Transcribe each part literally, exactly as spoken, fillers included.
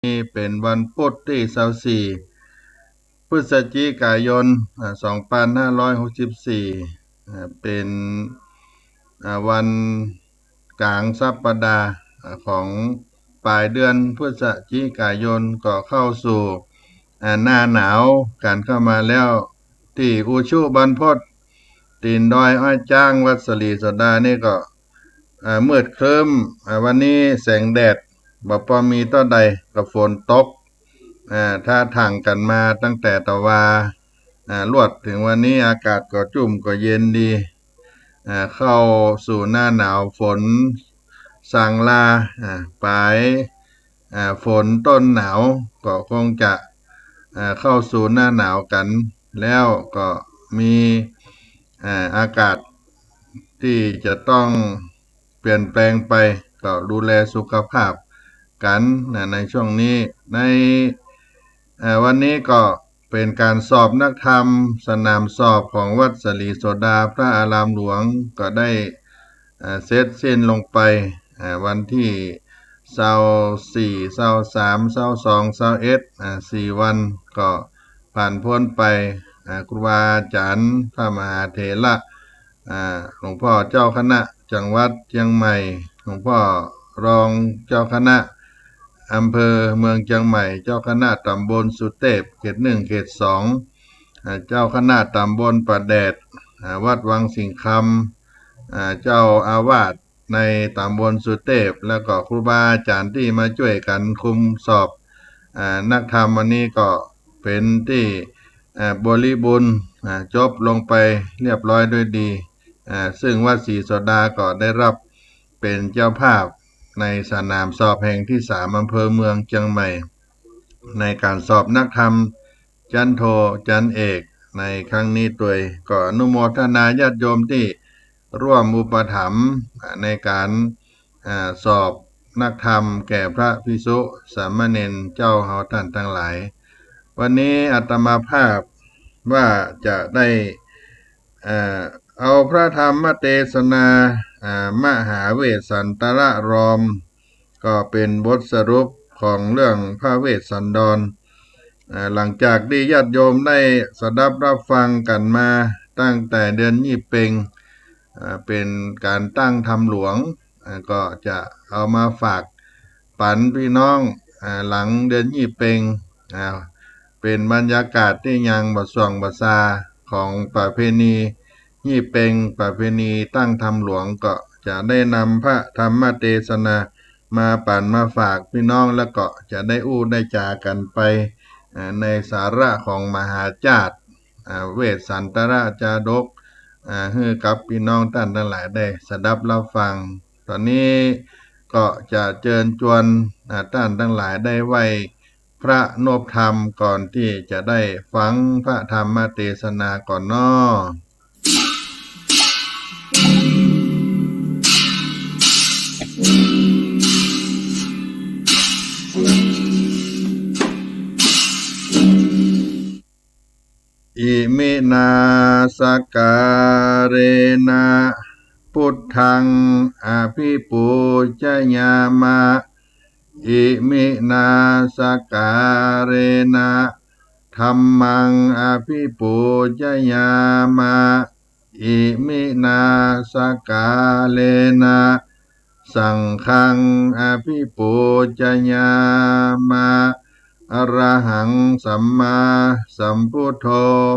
นี้เป๋นวันพุธตี้ซาวสี่ พฤศจิกายน อ่า สองปันห้าร้อยหกสิบสี่ อ่า เป๋น อ่า วันก๋างสัปดาห์ อ่า ของป๋ายเดือนพฤศจิกายน ก็เข้าสู่ อ่า หน้าหนาวกั๋นเข้ามาแล้ว ตี้อุชุบรรพต ตี๋นดอยอ้อยจ๊าง วัดสะหลีโสดานี่ก็ อ่า มืดครึ้ม อ่า วันนี้แสงแดดบ่ปอมีเต้าใด ก็ฝนตก อ่า ถ้าถ่างกั๋นมาตั้งแต่ตะวา อ่า ลวดเถิงวันนี้อากาศก็จุ่มก็เย็นดี อ่า เข้าสู่หน้าหนาวฝนซางลา อ่า ป๋าย อ่า ฝนต้นหนาวก็คงจะ อ่า เข้าสู่หน้าหนาวกั๋น แล้วก็มี อ่า อากาศตี้จะต้องเปลี่ยนแปลงไป ก็ดูแลสุขภาพกั๋นนะ ในช่วงนี้ ใน อ่า วันนี้ก็เป๋นก๋านสอบนักธรรม สนามสอบของวัดสะหลีโสดาพระอารามหลวง ก็ได้ อ่า เสร็จสิ้นลงไป อ่า วันตี้ซาวสี่ ซาวสาม ซาวสอง ซาวเอ็ด อ่า สี่วันก็ผ่านพ้นไป อ่า ครูบาอาจ๋ารย์ พระมหาเถระ อ่า หลวงป้อเจ้าคณะจังหวัดเจียงใหม่ หลวงป้อรองเจ้าคณะอำเภอเมืองเจียงใหม่ เจ้าคณะต๋ำบลสุเตพ เขตหนึ่ง เขตสอง อ่า เจ้าคณะต๋ำบลป่าแดด อ่า วัดวังสิงห์คำ อ่า เจ้าอาวาสในต๋ำบลสุเตพ แล้วก็ครูบาอาจ๋ารย์ตี้มาจ้วยกั๋นคุมสอบ อ่า นักธรรมวันนี้ก็เป๋นตี้ อ่า บริบูรณ์ อ่า จบลงไปเรียบร้อยด้วยดี อ่า ซึ่งวัดศรีโสดาก็ได้รับเป๋นเจ้าภาพในสนามสอบแห่งตี้สาม อำเภอเมืองเจียงใหม่ ในก๋านสอบนักธรรม ชั้นโท ชั้นเอก ในครั้งนี้ตวย ก็อนุโมทนาญาติโยมตี้ร่วมอุปถัมภ์ อ่า ในก๋าน อ่า สอบนักธรรมแก่พระภิกษุสามเณรเจ้าเฮาต้านตังหลาย วันนี้อาตมาภาพว่าจะได้ อ่า เอาพระธรรมเตสนา อ่า มหาเวสสันตรารอม ก็เป๋นบทสรุปของเรื่องพระเวสสันดร อ่า หลังจากตี้ญาติโยมได้สดับรับฟังกั๋นมาตั้งแต่เดือนยี่เป็ง อ่า เป๋นก๋านตั้งธรรมหลวง อ่า ก็จะเอามาฝากปั๋นพี่น้อง อ่า หลังเดือนยี่เป็ง อ่า เป๋นบรรยากาศตี้ยังบ่ส่วงบ่ซาของประเพณียี่เป็ง ประเพณีตั้งธรรมหลวง ก็จะได้นำพระธรรมเตสนามาปั๋นมาฝากพี่น้อง แล้วก็จะได้อู้ได้จ๋ากั๋นไป อ่า ในสาระของมหาจาตุ อ่า เวสสันตรจาดก อ่า หื้อกับพี่น้องต้านตังหลายได้สดับรับฟัง ต๋อนนี้ก็จะเจิญจวน อ่า ต้านตังหลายได้ไหว้พระนบธรรมก่อนตี้จะได้ฟังพระธรรมเตสนาก่อนเนาะ อิมินาสการะนะ พุทธัง อภิปูจยามะ อิมินาสการะนะ ธัมมัง อภิปูจยามะ อิมินาสการะนะ สังฆัง อภิปูจยามะ อะระหัง สัมมาสัมพุทโธ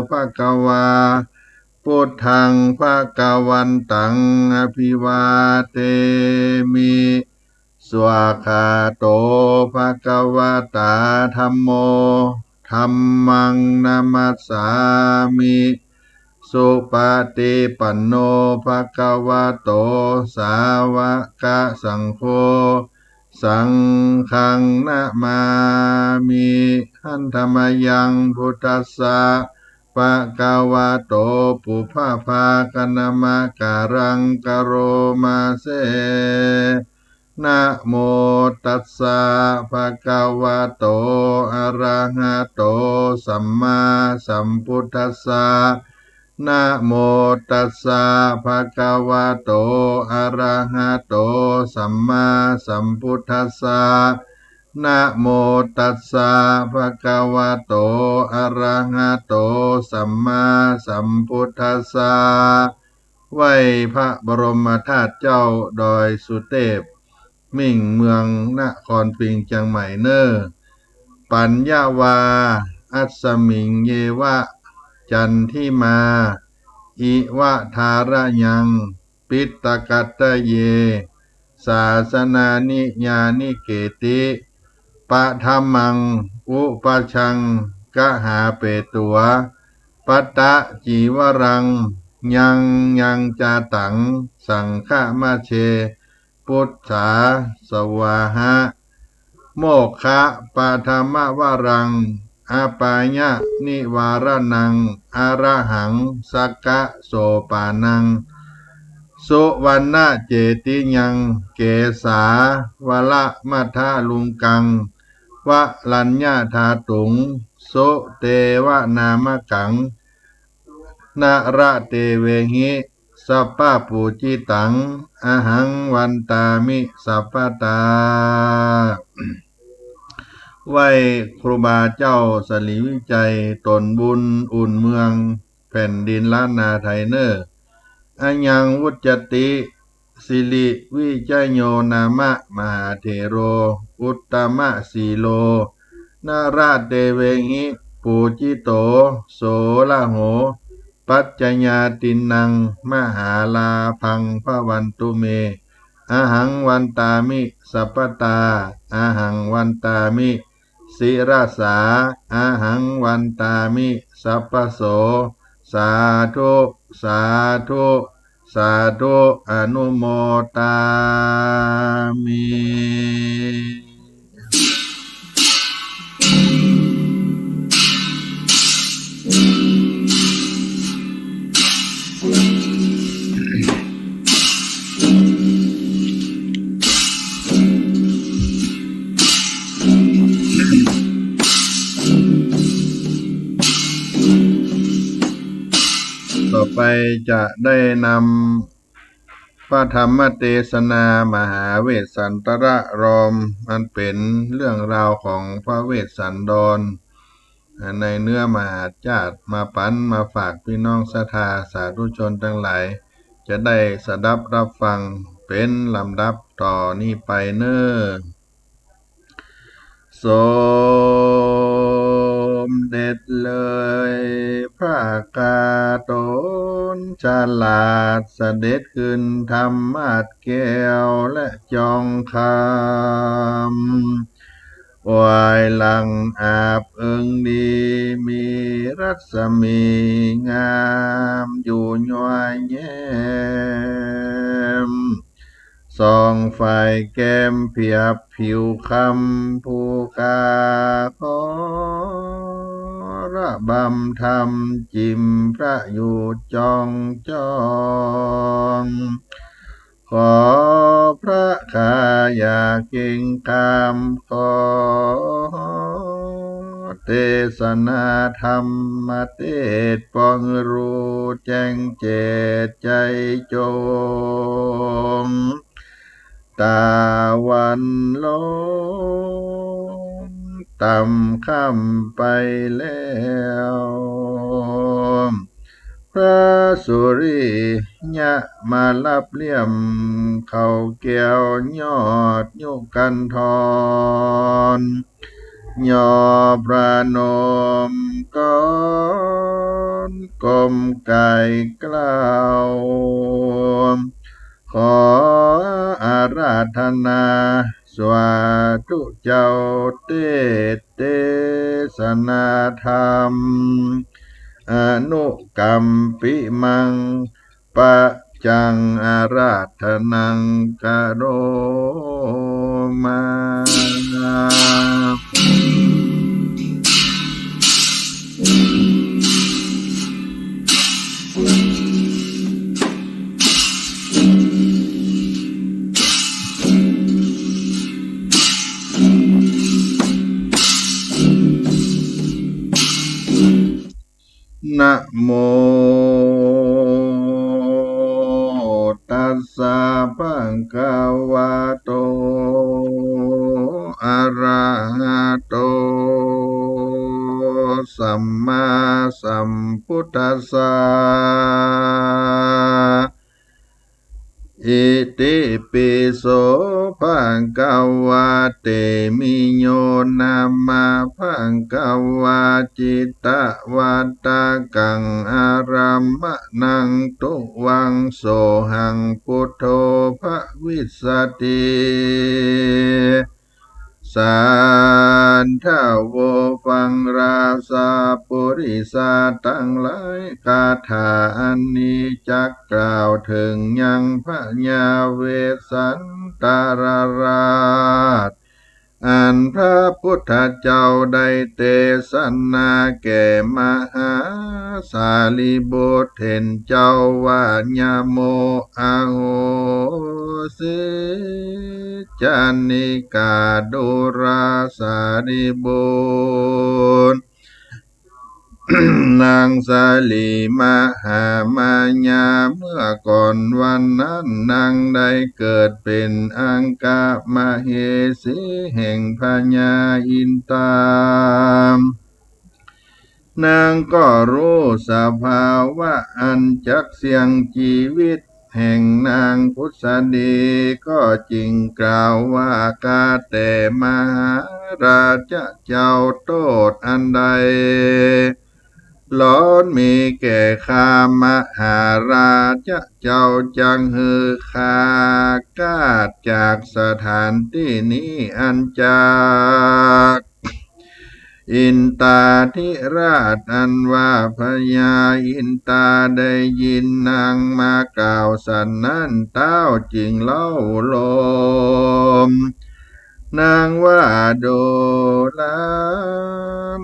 ภะคะวา พุทธัง ภะคะวันตัง อะภิวาเทมิ สวากขาโต ภะคะวะตา ธัมโม ธัมมัง นะมัสสามิ สุปะติปันโน ภะคะวะโต สาวะกะสังโฆ สังฆัง นะมามิ หันธะมะยัง พุทธัสสะ ภะคะวะโต ปุพพะภาคะนะมะกะรัง กะโรมะเส นะโมตัสสะ ภะคะวะโต อะระหะโต สัมมาสัมพุทธัสสะ นะโมตัสสะ ภะคะวะโต อะระหะโต สัมมาสัมพุทธัสสะ นะโมตัสสะ ภะคะวะโต อะระหะโต สัมมาสัมพุทธัสสะ ไหว้พระบรมธาตุเจ้าดอยสุเตพ มิ่งเมืองนครพิงค์เจียงใหม่เน่อ ปัญญวา อัสมิงเยวะ จันทิมา อิวะทาระยัง ปิตกัตตะเย สาสนานิยานิเกติ ปะทะมัง อุปะชัง กะหาเปตั๋ว ปะตะจีวะรัง ยัง ยังจาตัง สังฆะมะเช ปุทธา สวาหะ โมกขะปะทะมะวะรัง อะปายะนิวาระนัง อะระหัง สักกะโสปานัง สุวัณณะเจติยัง เกสาวะละมะทะลุงกัง วะรัญญะทาตุง สุเตวะนามะกัง นะระเตเวหิ สัพพะปูจิตัง อะหังวันตามิ สัพพะตา ไหว้ครูบาเจ้าสรีวิชัย ต๋นบุญอุ่นเมือง แผ่นดินล้านนาไทยเน่อ อะยังวุจจติ สิริวิชโยนามะ มหาเถโร อุตตมะสีโล นะระเตเวหิ ปูจิโต โสระโห ปัจจญาตินนัง มหาลาภัง ภะวันตุเม อะหังวันตามิ สัพพะตา อะหังวันตามิ สิรสา อะหังวันตามิ สัพพะโส สาธุ สาธุ สาธุ อนุโมทามิ ต่อไปจะได้นำพระธรรมเตสนามหาเวสสันตรารอม อันเป๋นเรื่องราวของพระเวสสันดร ในเนื้อมหาชาติมาปั๋นมาฝากปี้น้องศรัทธาสาธุชนตังหลาย จะได้สดับรับฟังเป๋นลำดับต่อนี้ไปเน่อ สมเด็จเลยพระกาโตนฉลาด เสด็จขึ้นธรรมาสน์แก้วและจองคำ ไหว้หลังอาบเอิงดี มีรัศมีงามอยู่ยั่วแย้ม สองฝ่ายแก้มเปียบผิวคำ ผู้ข้าขอระบำธรรม จิ่มพระอยู่จองจอง ขอพระข้าอย่าเกรงขาม ขอเตสนาธรรมเตสน์ ปองหื้อฮู้แจ้งแจ้งใจ๋จง ต๋าวันลงต่ำค่ำไปแล้ว พระสุริยะมาลับเลี่ยม เข้าแก้วยอดยุคันธร ย่อพระนมก้อนก้มก๋ายกล่าว ขออาราธนา สาธุเจ้าเตสน์ เตสนาธรรม อนุกัมปิมัง ปัจจังอาราธนัง กะโรมา นะโมตัสสะ ภะคะวะโต อะระ สัมมาสัมพุทธัสสะ อิติปิโส ภะคะวะ เตมิโย นะมะ ภะคะวา จิตตะวัตตะกัง อะระมะนัง ตุวัง โสหัง พุทโธ ภะวิสสะติ สาธะโว ฟังราชาปุริสะตังหลาย คาถาอันนี้จักกล่าวเถิงยังพญาเวสสันตรราช อันพระพุทธเจ้าได้เตสนาแก่มหาสารีบุตรเถรเจ้าว่า ยะโม อะโหสิ จานิกา ดูราสารีบุตร นางสาลีมหามายา เมื่อก่อนวันนั้นนางได้เกิดเป๋นอังคมเหสีแห่งพญาอินทรา นางก็ฮู้สภาวะอันจักเสี่ยงจีวิตแห่งนางผุสดี ก็จึงกล่าวว่า ข้าแต่มหาราชเจ้า โต้ษอันใดล้วนมีแก่ข้ามหาราชเจ้า จักหื้อข้าคลาดจากสถานตี้นี้ อันจัก อินทาธิราช อันว่าพญาอินทราได้ยินนางมากล่าวสันนั้น เต้าจึงเล่าโลมนางว่า ดูรา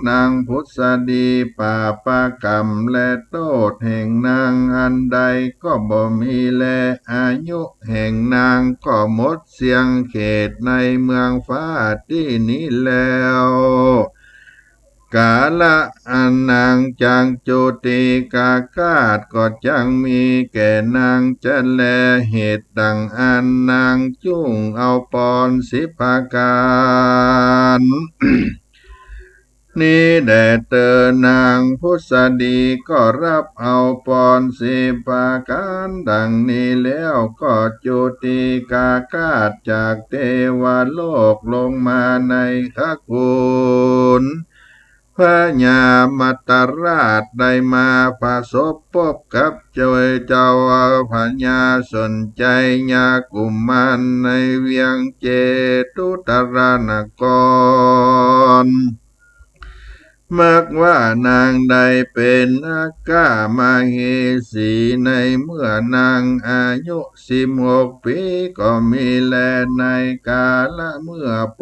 นางผุสดี ปาปกรรมและโต้ษแห่งนางอันใดก็บ่มีแล อายุแห่งนางก็หมดเสี้ยง เขตในเมืองฟ้าตี้นี้แล้ว กาละอันนางจักจุติกาคลาดก็จักมีแก่นางจะแล เหตุดังอั้นนางจุ่งเอาปอนสิบประก๋าน นี้แด่เตอ นางผุสดีก็ฮับเอาปอนสิบประก๋านดังนี้แล้ว ก็จุติกาคลาดจากเตวโลกลงมาในคกุล พญามัตตราชได้มาประสบพบกับเจ้า เจ้าพญาสนชัยยากุมารในเวียงเจตุตรนคร มักว่านางได้เป๋นอังคมเหสี ในเมื่อนางอายุสิบหกปี๋ก็มีแล ในกาละเมื่อโพ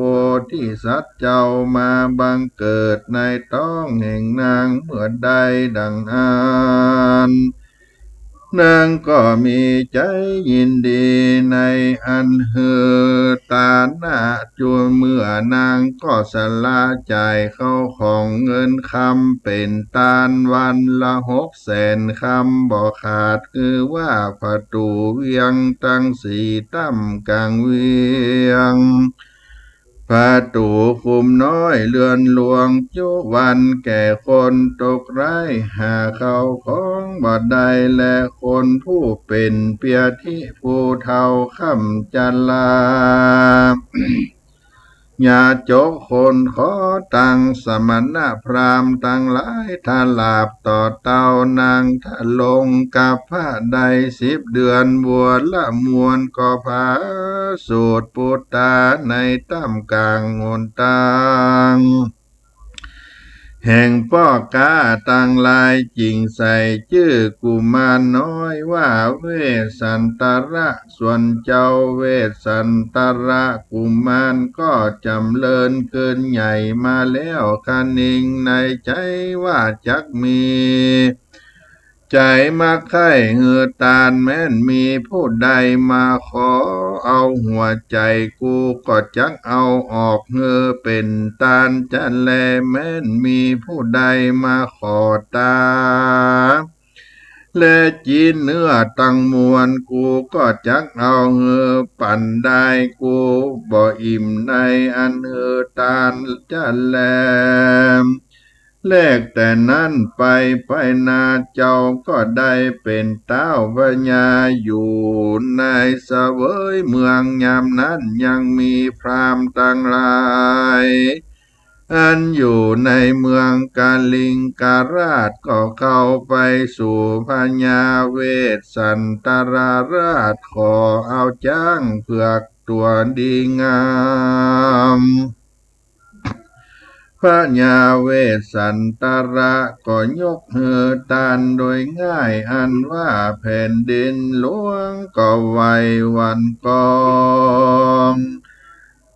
ธิสัตว์เจ้ามาบังเกิดในต๊องแห่งนางเมื่อใดดังอั้น นางก็มีใจ๋ยินดีในอันหื้อตานะ จุ่งเมื่อนางก็สละจ่ายเข้าของเงินคำเป๋นตานวันละหกแสนคำบ่ขาด คือว่าประตู๋เวียงตังสี่ต้ำก๋างเวียง ประตู๋คุ้มน้อยเรือนหลวงจุวันแก่คนตกไร้ หาเข้าของบ่ได้ และคนผู้เป๋นเปียธิผู้เฒ่าค่ำจรา ยาจกคนขอตังสมณพราหมณ์ตังหลายถลาบต่อเต้านางทรงกัปปะได้สิบเดือน บัวละมวลก็ผาสูติปุตตาในต้ำก๋างหนตาง แห่งป้อก๊าตังหลาย จึงใส่จื้อกุมารน้อยว่าเวสสันตระ ส่วนเจ้าเวสสันตระกุมารก็จ๋ำเริญขึ้นใหญ่มาแล้ว คะนึงในใจ๋ว่าจักมีใจ๋มักใค่หื้อตาน แม้นมีผู้ใดมาขอเอาหัวใจ๋กูก็จักเอาออกหื้อเป๋นตานจะแล แม้นมีผู้ใดมาขอตา และจีนเนื้อตังมวลกูก็จักเอาหื้อปันได้ กูบ่อิ่มในอันหื้อตานจะแล แลกแต่นั้นไป พญาเจ้าก็ได้เป๋นต๊าวพญาอยู่ในเสวยเมือง ยามนั้นยังมีพราหมณ์ตังหลาย อันอยู่ในเมืองกลิงกราช ก็เข้าไปสู่พญาเวสสันตรราช ขอเอาจ๊างเผือกตั๋วดีงาม พญาเวสสันตระก็ยกหื้อตานโดยง่าย อันว่าแผ่นดินหลวงก็ไหวหวั่นกอง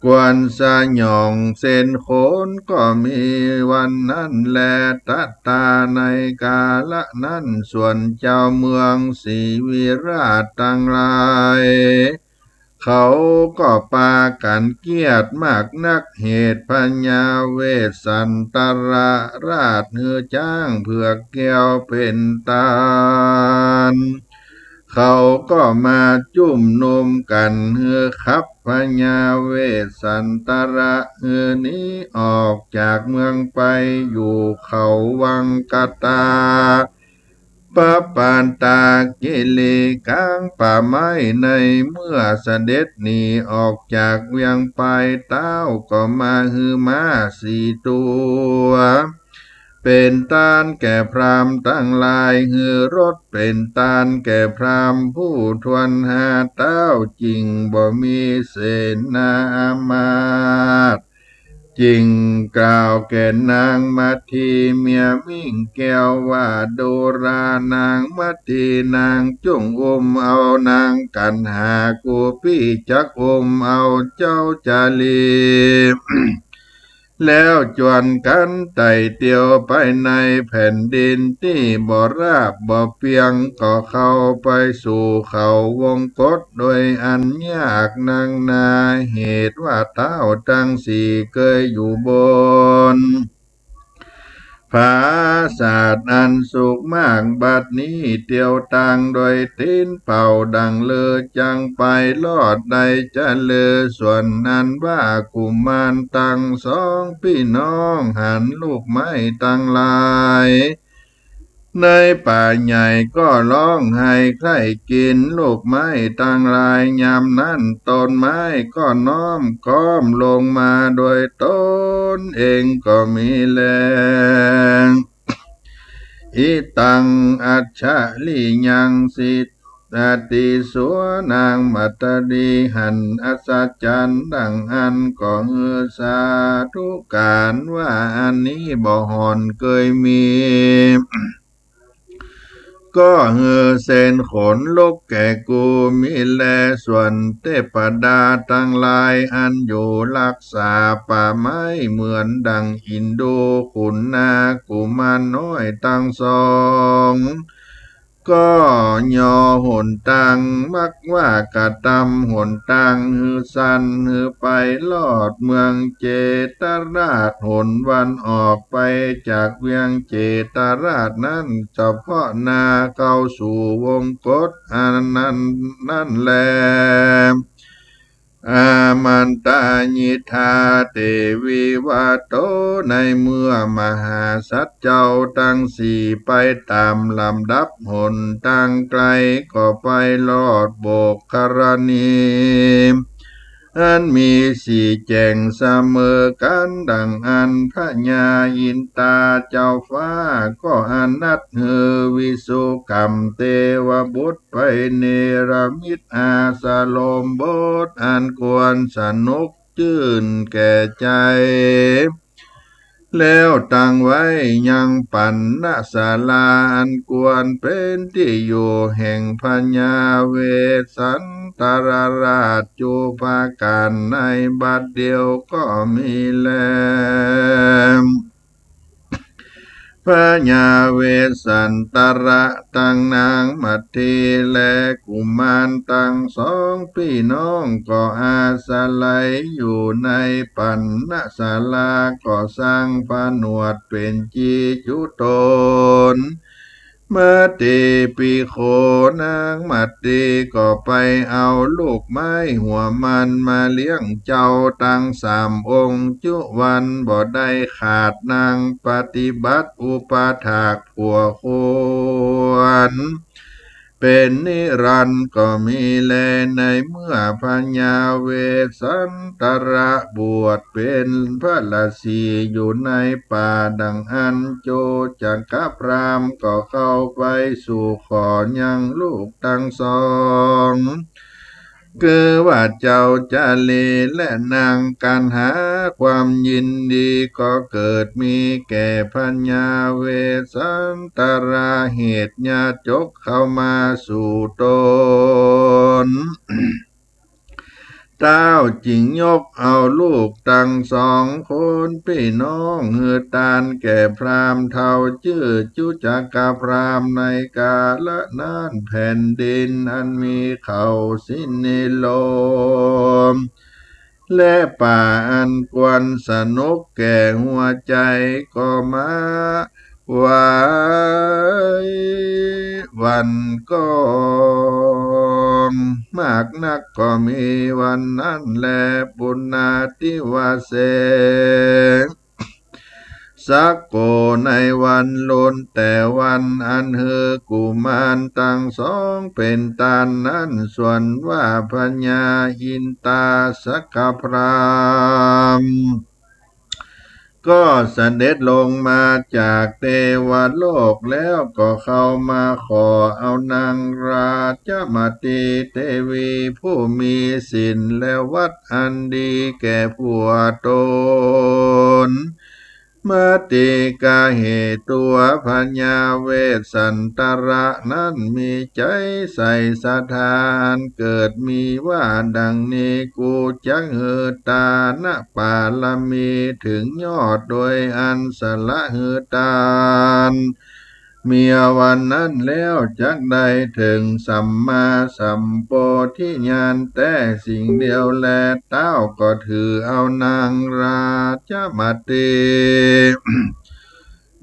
ควรสยองเส้นขนก็มีวันนั้นแล ตตา ในกาละนั้น ส่วนเจ้าเมืองศรีวิราชตังหลาย เขาก็ปากั๋นเกียดมากนัก เหตุพญาเวสสันตรราชหื้อจ๊างเผือกแก้วเป๋นตาน เขาก็มาจุมนุมกั๋นหื้อขับพญาเวสสันตระหื้อหนีออกจากเมืองไปอยู่เขาวังกตา ปปาตากิริกลางป่าไม้ ในเมื่อเสด็จหนีออกจากเวียงไป ต๊าวก็มาหื้อม้าสี่ตั๋ว เป๋นตานแก่พราหมณ์ตังหลาย หื้อรถเป๋นตานแก่พราหมณ์ผู้ถ้วนห้าต๊าว จึงบ่มีเสนาอามาตย์ จึงกล่าวแก่นางมัททีเมียมิ่งแก้วว่า ดูรา นางมัททีนางจุ่งอุ้มเอานางกัณหา กูปี้จักอุ้มเอาเจ้าจาลี แล้วจวนกั๋นไต่เตียวไปในแผ่นดินตี้บ่ราบบ่เปียง ก็เข้าไปสู่เขาวงกตโดยอันยากนักหนา เหตุว่าต๊าวตังสี่เกยอยู่บนผาสาทอันสูงมาก บัดนี้เตียวตางโดยตี๋นเปล่าดั่งเลือ จักไปรอดได้จาเลือ ส่วนอันว่ากุมารตังสองปี้น้องหันลูกไม้ตังหลาย ในป่าใหญ่ก็ฮ้องไห้ใคร่กิ๋นลูกไม้ตังหลาย ยามนั้นต้นไม้ก็น้อมก้อมลงมาโดยตนเองก็มีแล อิตังอัจฉริยังสิ อติสว นางมัททีหันอัศจรรย์ดั่งอั้นก็หื้อสาธุก๋านว่า อันนี้บ่ห่อนเกยมี ก็หื้อเส้นขนลุกแก่กูมีแล ส่วนเตปดาตังหลายอันอยู่รักษาป่าไม้เหมือนดั่งอินดูขุนนากุมารน้อยตังสอง ก็ย่อหนตางมักว่ากระตำหนตางหื้อสั้นหื้อไปรอดเมืองเจตราช หนวันออกไปจากเวียงเจตราชนั้น เฉพาะหน้าเข้าสู่วงกตอันนั้น นั้นแล อามันตายิทาเตวิวัตโต ในเมื่อมหาสัตว์เจ้าตังสี่ไปต๋ามลำดับหนตางไกล ก็ไปรอดโบกครณี อันมีสี่แจ่งเสมอกั๋น ดั่งอั้นพญาอินตาเจ้าฟ้าก็อนัดหื้อวิสุกัมเตวบุตร ไปเนรมิตอาสรมบทอันควรสนุกจื้นแก่ใจ๋ แล้วตั้งไว้ยังปัณณศาลาอันควรเป๋นตี้อยู่แห่งพญาเวสสันตรราชจุปก๋านในบัดเดียวก็มีแล พญาเวสสันตระตังนางมัททีและกุมารตังสองปี้น้องก็อาศัยอยู่ในปัณณศาลา ก็สร้างผนวดเป๋นตี้จุตน มะเตปิโข นางมะเตก็ไปเอาลูกไม้หัวมันมาเลี้ยงเจ้าตังสามองค์ จุวันบ่ได้ขาด นางปฏิบัติอุปถากผัวควร เป๋นนิรันดร์ก็มีแล ในเมื่อพญาเวสสันตระบวชเป๋นพระฤๅษีอยู่ในป่าดังอั้น โจจักกะพราหมณ์ก็เข้าไปสู่ขอยังลูกตังสอง คือว่าเจ้าจาลีและนางกัณหา ความยินดีก็เกิดมีแก่พญาเวสสันตระ เหตุญาติจกเข้ามาสู่ตน เต้าจึงยกเอาลูกตังสองคนปี้น้องหื้อตานแก่พราหมณ์เฒ่าจื้อจุจักกะพราหมณ์ ในกาละนั้นแผ่นดินอันมีเขาสิเนโรม และป่าอันควรสนุกแก่หัวใจ๋ก็มาไหว้หวั่นก้องมากนัก ก็มีวันนั้นแล ปุณณาทิวาเส สะโก ในวันลุน แต่วันอันหื้อกุมารตังสองเป๋นตานนั้น ส่วนว่าพญาอินตาสกพราหมณ์ ก็เสด็จลงมาจากเตวโลกแล้ว ก็เข้ามาขอเอานางราชมตีเตวีผู้มีศีลและวัตรอันดีแก่ผัวตน มติกาเหตุว่าพญาเวสสันตระนั้นมีใจ๋ใส่ศรัทธาอันเกิดมีว่าดังนี้ กูจักหื้อตานปารมีเถิงยอด โดยอันสละหื้อตาน เมียวันนั้นแล้วจักได้เถิงสัมมาสัมโพธิญาณแต๊สิ่งเดียวแล เต้าก็ถือเอานางราชมตี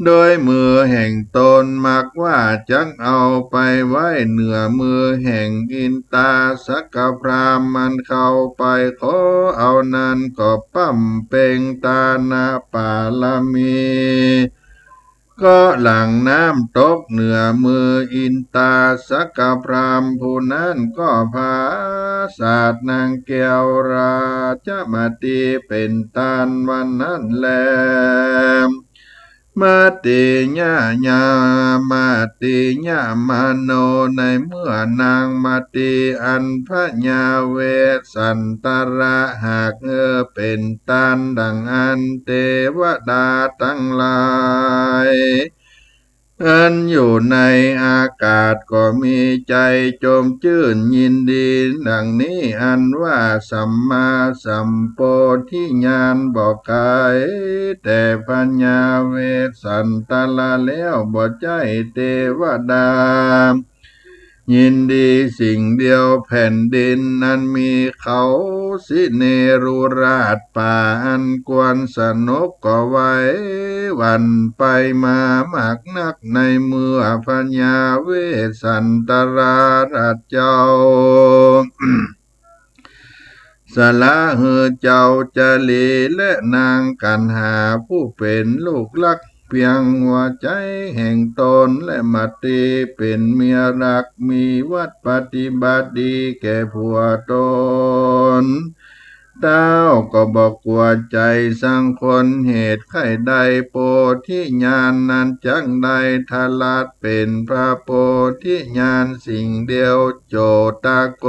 โดยมือแห่งตน มักว่าจักเอาไปไว้เหนือมือแห่งอินตาสกพราหมณ์ มันเข้าไปขอเอานั้นก็บำเพ็งตานปารมี ก็หลั่งน้ำตกเหนือมืออินตาสกพราหมณ์ผู้นั้น ก็ผาสาดนางแก้วราชมตีเป๋นตานวันนั้นแล มติยะยามติยะมโน ในเมื่อนางมติอันพญาเวสสันตระหากหื้อเป๋นตานดังอั้น เตวดาตังหลาย อันอยู่ในอากาศก็มีใจ๋จมจื้นยินดีดังนี้ อันว่าสัมมาสัมโพธิญาณบ่ไกลแต่พญาเวสสันตระแล้ว บ่ใจ้เตวดา ยินดีสิ่งเดียว แผ่นดินอันมีเขาสิเนรุราช ป่าอันควรสนุกก็ไหวหวั่นไปมามากนัก ในเมื่อพญาเวสสันตระราชเจ้า สละหื้อเจ้าจาลีและนางกัณหาผู้เป๋นลูกรักเพียงหัวใจ๋แห่งตน และมติเป๋นเมียรัก มีวัตรปฏิบัติดีแก่ผัวตน เต้าก็บ่กั๋วใจ๋สังคน เหตุใค่ได้โพธิญาณนั้น จักได้ทะลัดเป๋นพระโพธิญาณสิ่งเดียว โจตโก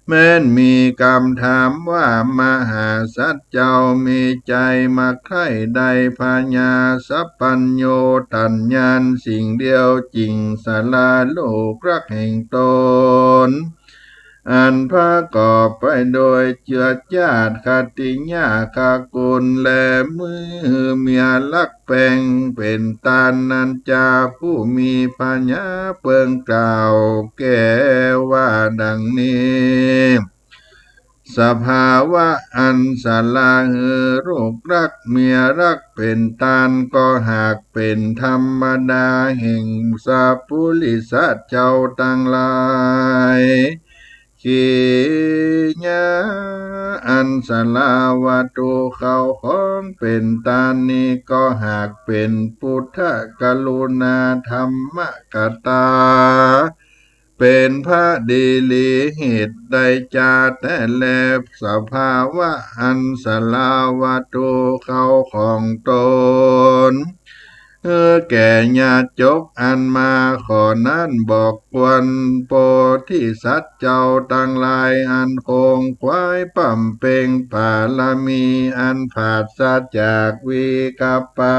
แม้นมีกำถามว่ามหาสัตว์เจ้ามีใจ๋มักใค่ได้พญาสัพพัญญูตัญญาณสิ่งเดียว จึงสละลูกรักแห่งตน อันประกอบไปโดยเจื้อจาติคติยะคกุล และมือเมียรักแป๋งเป๋นตานนั้นจา ผู้มีพญาเปิงกล่าวแก้ว่าดังนี้ สภาวะอันสละหื้อลูกฮักเมียฮักเป๋นตาน ก็หากเป๋นธรรมดาแห่งสัปปุริสะเจ้าตังหลาย ขีณา อันสละวัตถุเข้าของเป๋นตานนี้ ก็หากเป๋นปุทธกรุณาธรรมกตา เป๋นพระดีหลีเหตุใดจาแต๊แล สภาวะอันสละวัตถุเข้าของต๋นหื้อแก่ญาติโยมอันมาข้อนั้น บ่ควรโพธิสัตว์เจ้าตังหลายอันขนขวายบำเพ็งบารมีอันปราศจากวิกัปปะ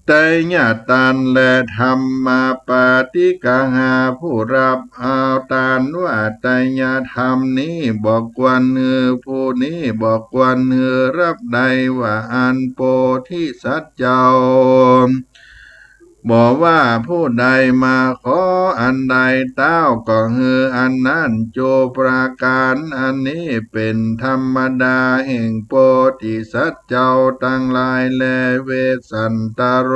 ไตรยตานและธรรมปาฏิกหาผู้ฮับเอาตานว่าไตรยธรรมนี้บ่ควรหื้อ ผู้นี้บ่ควรหื้อฮับได้ว่าอันโพธิสัตว์เจ้า บ่ว่าผู้ใดมาขออันใด เต้าก็หื้ออันนั้น จุประก๋าน อันนี้เป๋นธรรมดาแห่งโพธิสัตว์ เจ้าตังหลายแล เวสสันตโร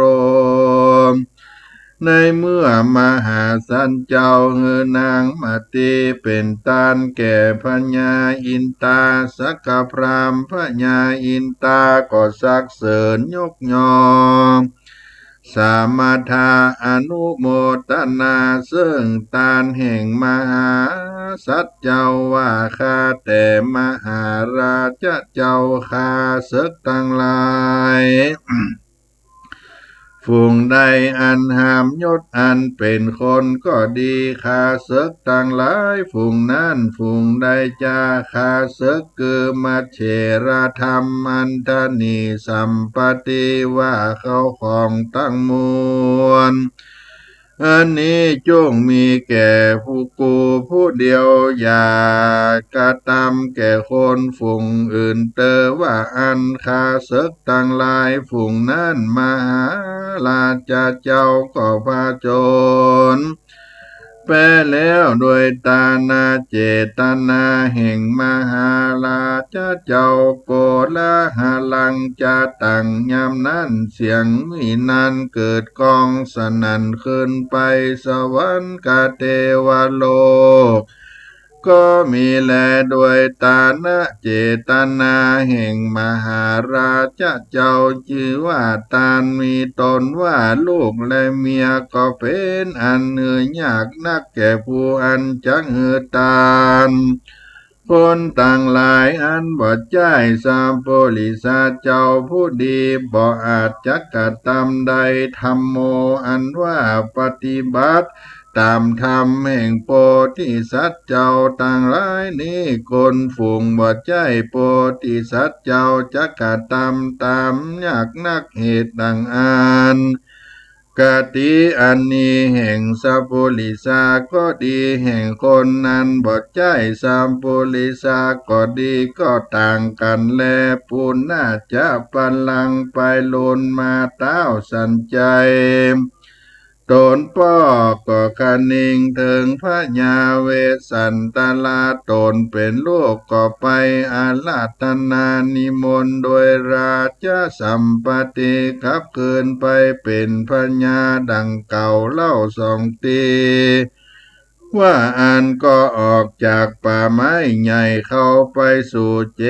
ในเมื่อมหาสัตว์เจ้าหื้อนางมาตีเป๋นตานแก่พญาอินตา สักกพราหมณ์พญาอินตาก็สรรเสริญยกย่อง สามัทธา อนุโมทนา เซิ่งตานแห่งมหาสัตว์เจ้าว่า ข้าแต่มหาราชะเจ้าข้าเสิกตังหลาย ฝูงใดอันหามยศอันเป๋นคนก็ดี ข้าเสิกตังหลายฝูงนั้น ฝูงใดจา ข้าเสิกคือมัจเฉรธรรม อันทนีสัมปติ ว่าเข้าของตังมวล อันนี้จงมีแก่ผู้กูผู้เดียว อย่ากระตำแก่คนฝูงอื่นเตอ ว่าอั้น ข้าเสิกตังหลายฝูงนั้น มหาราชะเจ้าก็ผจญแป๊แล้ว โดยตานาเจตนาแห่งมหาราชะเจ้า โกลาหลังจะตัง ยามนั้นเสียงหวีดนั้นเกิดก้องสนั่นขึ้นไป สวรรคเทวโลกก็มีแล โดยตานะเจตนาแห่งมหาราชะเจ้า จื้อว่าตาน มีต๋นว่าลูกและเมีย ก็เป๋นอันหื้อยากนักแก่ผู้อันจักหื้อตาน คนตังหลายอันบ่ใจ้สัปปุริสะเจ้าผู้ดี บ่อาจจักกระตำได้ ธัมโม อันว่าปฏิบัติต๋ามธรรมแห่งโพธิสัตว์เจ้าตังหลายนี้ คนฝูงบ่ใจ้โพธิสัตว์เจ้าจักกระตำต๋ามยากนักเหตุดังอั้น คติอันนี้แห่งสัปปุริสะก็ดี แห่งคนอันบ่ใจ้สัปปุริสะก็ดี ก็ต่างกั๋นแล ปุณณะจะปัลลังก์ ไปลุนมาเต๊าสันชัย ต๋นป้อก็คะนึงเถิงพญาเวสสันตระ ต๋นเป๋นลูกก็ไปอาราธนานิมนต์โดยราชสัมปติ กลับคืนไปเป๋นพญาดังเก่าเล่าสองตี้ ว่าอั้นก็ออกจากป่าไม้ใหญ่เข้าไปสู่เจ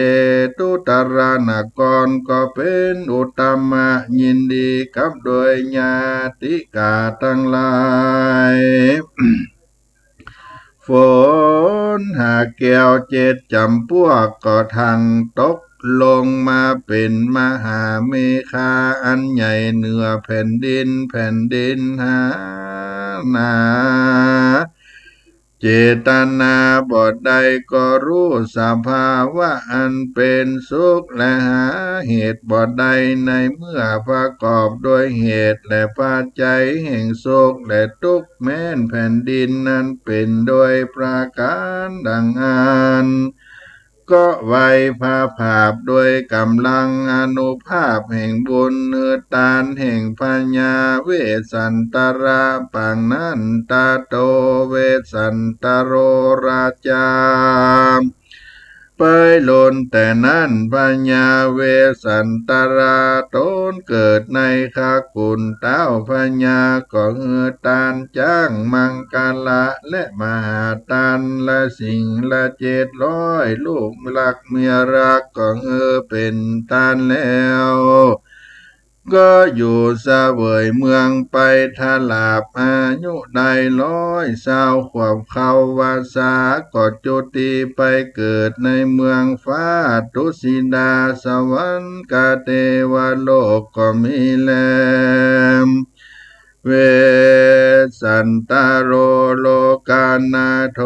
ตุตรานคร ก็เป๋นอุตตมะยินดีกับโดยญาติกาตังหลาย ฝนหาแก้วเจ็ดจ๋ำปวกก็ทั่งตกลงมาเป๋นมหาเมฆาอันใหญ่เหนือแผ่นดิน แผ่นดินหาหนา เจตนาบ่ได้ก็ฮู้สภาวะอันเป๋นสุขและหาเหตุบ่ได้ ในเมื่อประกอบโดยเหตุและปัจจัยแห่งสุขและตุ๊กข์ แม้นแผ่นดินนั้นเป๋นโดยประก๋านดังอั้น ก็ไหว้พระผาบโดยก๋ำลังอานุภาพแห่งบุญหื้อตานแห่งพญาเวสสันตระปางนั้น ตะโตเวสสันตโรราชา ไปล้นแต่นั้นพญาเวสสันตราต๋นเกิดในคกุฏเต้า พญาก็หื้อตานจ๊างมังคละและมหาตานละสิ่งละเจ็ดร้อย ลูกฮักเมียฮักก็หื้อเป๋นตานแล้ว ก็อยู่เสวยเมืองไปตลอดอายุได้ร้อยซาวขวบ เข้าวรรษาก็จุติไปเกิดในเมืองฟ้า ทุสิตาสวรรคเทวโลกก็มีแล เวสสันตโรโลกนาโถ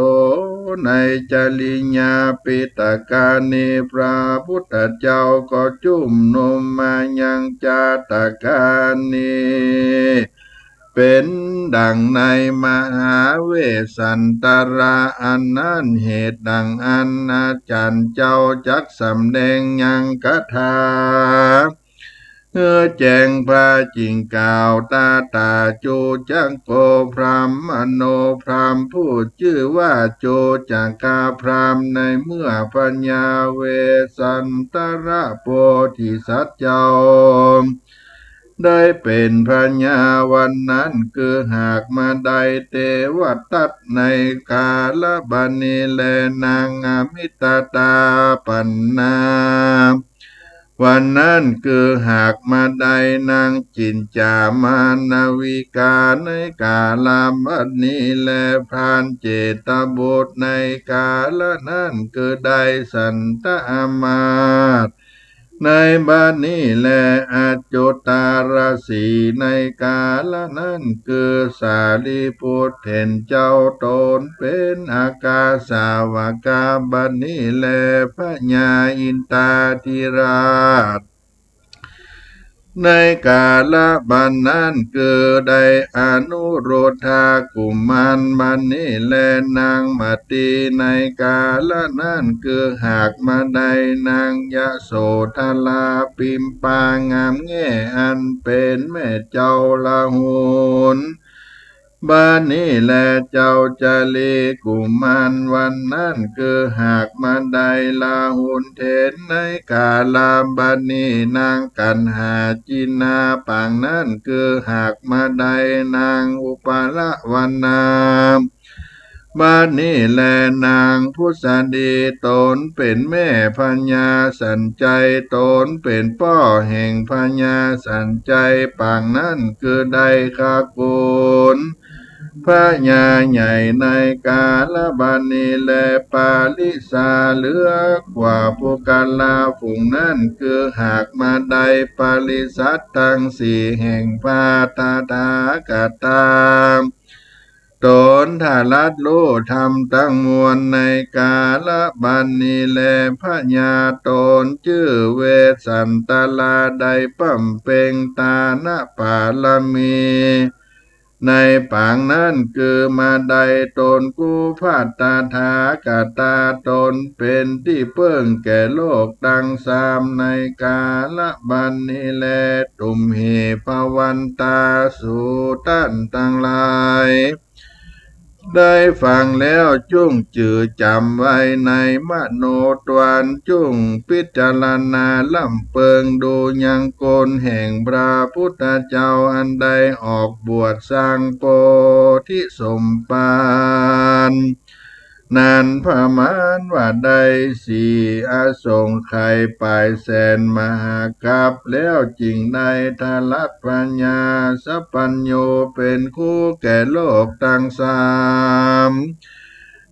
ในจริยาปิตกาลนี้ พระพุทธเจ้าก็จุมนุมมายังจัตตากาลนี้ เป๋นดั่งในมหาเวสสันตรา อันนั้นเหตุดั่งอั้น อาจ๋ารย์เจ้าจักสำแดงยังคาถา หื้อแจ้งพระจิ่งกล่าว ตถาจุจักโก พราหมโณ พราหมณ์ผู้จื้อว่าจุจักกะพราหมณ์ ในเมื่อพญาเวสสันตระโพธิสัตว์เจ้า ได้เป๋นพญาวันนั้น คือหากมาได้เตวทัตในกาลบัดนี้แล นางอมิตตาปัณณา วันนั้นคือหากมาได้นางจินจามานวิกา ในกาลบัดนี้แล พรานเจตบุตรในกาลนั้นคือได้สันตะอมาตย์ ในบัดนี้แล อจุตารสี ในกาลนั้นคือสารีปุตรเถรเจ้า ตนเป๋นอัครสาวกา บัดนี้แล พญาอินทาธิราช ในกาลบัดนั้นคือได้อนุรุทธากุมาร บัดนี้แล นางมตี ในกาลนั้นคือหากมาได้นางยโสธรา พิมพางามแง่อันเป๋นแม่เจ้าราหุล บัดนี้แล เจ้าจลีกุมาร วันนั้นคือหากมาได้ราหุลเถร ในกาลบัดนี้นางกัณหาจินา ปางนั้นคือหากมาได้นางอุปลวรรณา บัดนี้แล นางผุสดี ตนเป๋นแม่พญาสัญชัย ตนเป๋นป้อแห่งพญาสัญชัย ปางนั้นคือได้คกุลพญาใหญ่ ในกาลบัดนี้แล ปาริสาเหลือกว่าปุคคละฝูงนั้น คือหากมาได้ปริษัทตังสี่แห่งพระตถาคตา ตนตรัสฮู้ธรรมตังมวล ในกาลบัดนี้แล พญาตนจื้อเวสสันตรา ได้บำเพ็งตานปารมี ในปางนั้นคือมาได้ตนกู้พระตถาคตา ตนเป๋นตี้เปิ้งแก่โลกตังสาม ในกาลบัดนี้แล ตุมเห ภวันตา สูต้านตังหลาย ได้ฟังแล้วจุ่งจือจ๋ำไว้ในมโนทวาร จุ่งพิจารณาลำเปิงดูยังคุณแห่งพระพุทธเจ้า อันได้ออกบวชสร้างโพธิสมภาร นั้นประมาณว่าได้สี่อสงไขยป๋ายแสนมหากัป แล้วจึ่งได้ตรัสพญาสัพพัญญูเป๋นครูแก่โลกตังสาม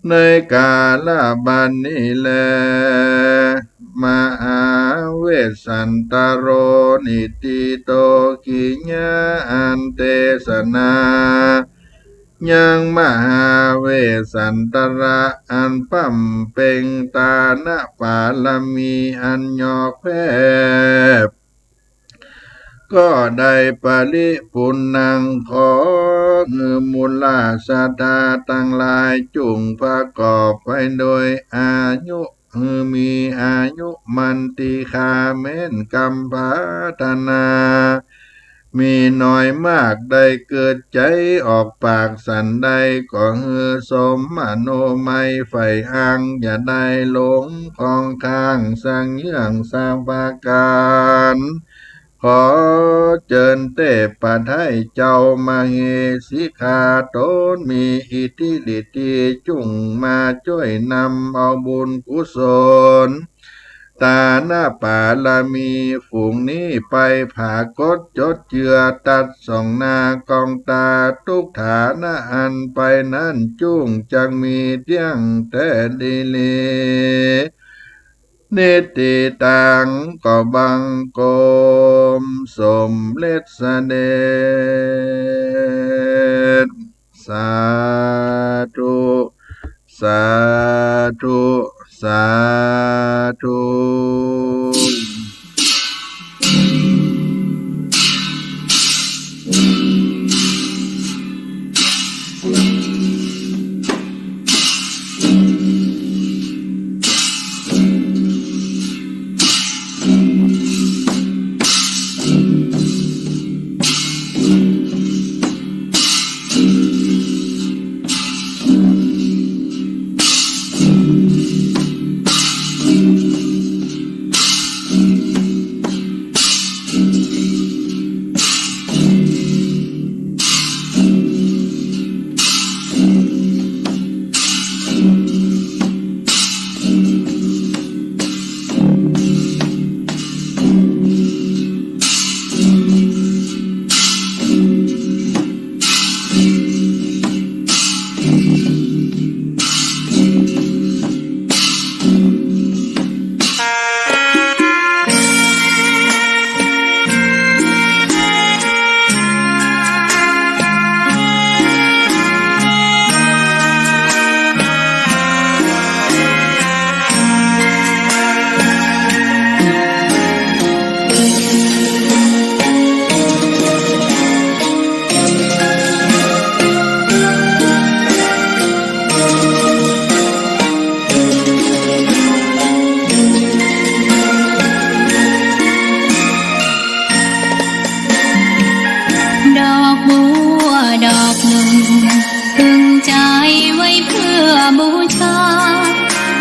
ในกาลบัดนี้แล มหาเวสสันตโร นิธิโต กิยาอันเตสนา ยังมหาเวสสันตระ อันบำเพ็งตานปารมีอันยอกแพบ ก็ได้ปริปุณณัง ขอหื้อมูลศรัทธาตังหลาย จุ่งประกอบไปโดยอายุ หื้อมีอายุมั่นตี้ข้าแม้นกำปรารถนา มีน้อยมาก ได้เกิดใจ๋ออกปากสันใด ก็หื้อสมมโนมัยใฝ่อั้ง อย่าได้หลงคลองค้างสักเยื่องสักประก๋าน ขอเจิญเตพพระไทยเจ้ามเหสีข้าต๋น มีอิทธิฤทธิจุ่งมาจ้วยนำเอาบุญกุศล ตานปารมีฝูงนี้ไปผากฏจดเจือ ตัดส่องหน้ากองต๋า ทุกฐานะอันไปนั้นจุ่งจักมีเตี้ยงแต๊ดีหลี นิตติตัง ก็บังคมสมเร็จเสด็จ สาธุ สาธุ สาธุ ดอกบัวดอกหนึ่ง พึงใจ๋ไว้เพื่อบูชา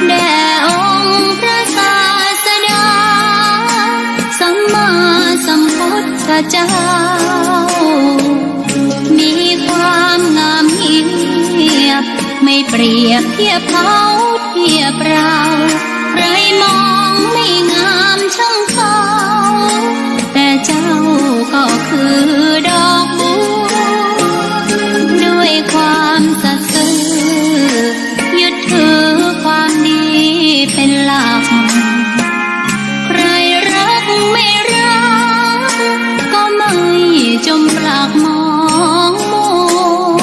แด่องค์พระศาสดา สัมมาสัมพุทธเจ้า มีความงามเงียบ ไม่เปรียบเทียบเขาเทียบเรา ใครมองไม่งามช่างเขา แต่เจ้าก็คือดอกบัว ด้วยความสัตย์ซื่อ ยึดถือความดีเป็นหลัก ใครรักไม่รัก ก็ไม่จมปลักมองมัว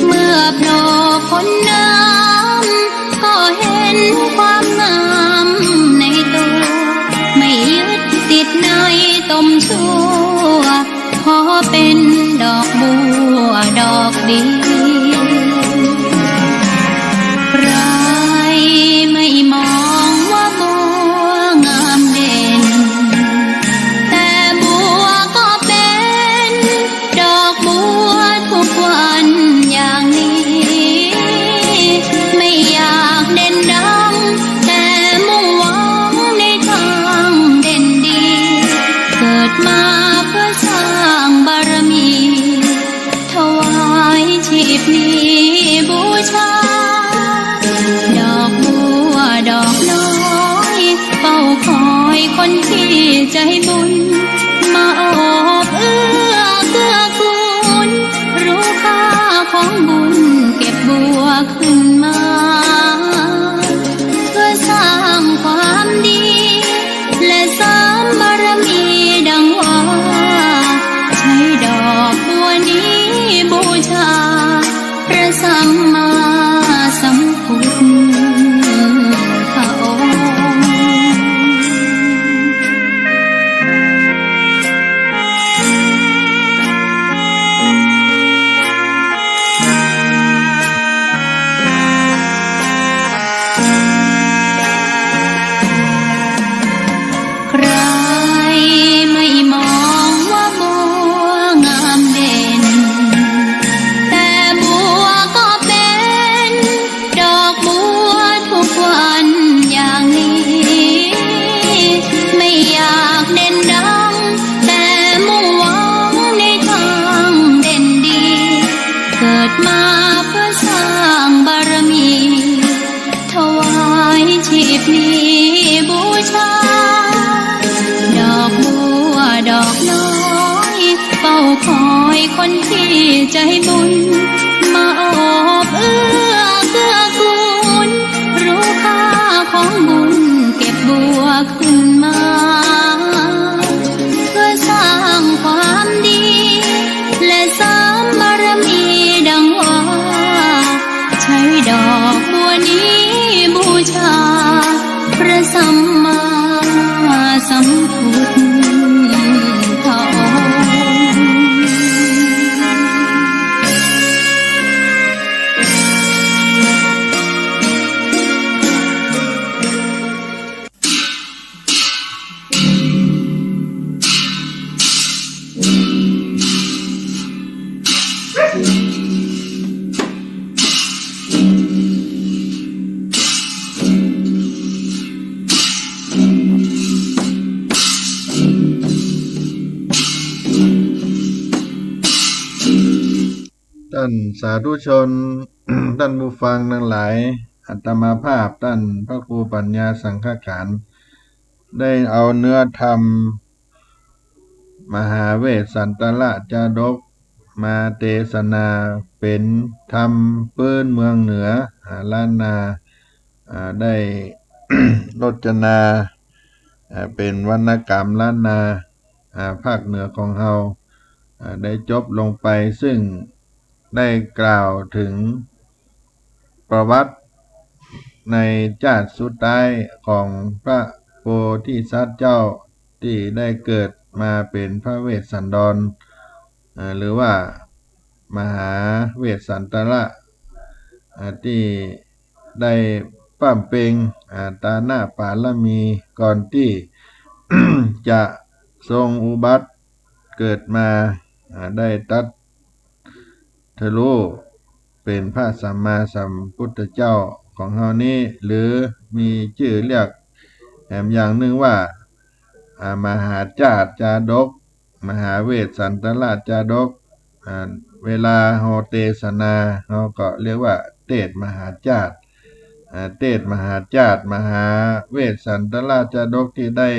เมื่อโผล่พ้นน้ำ ก็เห็นความงามในตัว ไม่ยึดติดในตมชั่ว ขอเป็นดอกบัวดอกเดียว ใครไม่มองว่าบัวงามเด่น แต่บัวก็เป็นดอกบัวทุกวันอย่างนี้ ไม่อยากเด่นดัง แต่มุ่งหวังในทางเด่นดี เกิดมาเพื่อสร้างบารมี ถวายชี คนที่ใจบุญ มาโอบเอื้อเกื้อกูล รู้ค่าของบุญ เก็บบัวขึ้นมา เพื่อสร้างความดี และเสริมบารมีดังว่า ใช้ดอกบัวนี้บูชา พระสัมมาสัมพุทธองค์ ต้านสาธุชน ต้านผู้ฟังตังหลาย อาตมาภาพต้านพระครูปัญญาสังฆขาร ได้เอาเนื้อธรรม มหาเวสสันตรจาดก มาเตสนาเป๋นธรรมปื๊นเมืองเหนือ อ่า ล้านนา อ่า ได้ รจนา อ่า เป๋นวรรณกรรมล้านนา อ่า ภาคเหนือของเฮา อ่า ได้จบลงไป ซึ่งได้กล่าวเถิงประวัติในจาติสุดท้ายของพระโพธิสัตว์เจ้า ตี้ได้เกิดมาเป๋นพระเวสสันดร เอ่อ หรือว่ามหาเวสสันตร เอ่อ ตี้ได้บำเพ็ง อ่า ตานปารมีก่อนตี้ จะทรงอุบัติเกิดมา อ่า ได้ตรัสรู้เป๋นพระสัมมาสัมพุทธเจ้าของเฮานี้ หรือมีจื้อเรียกแหมอย่างนึ่งว่า อ่า มหาจาตจาดก มหาเวสสันตรจาดก อ่า เวลาเฮาเตสนา เฮาก็เรียกว่าเตสน์มหาจาต อ่า เตสน์มหาจาต มหาเวสสันตรจาดกตี้ได้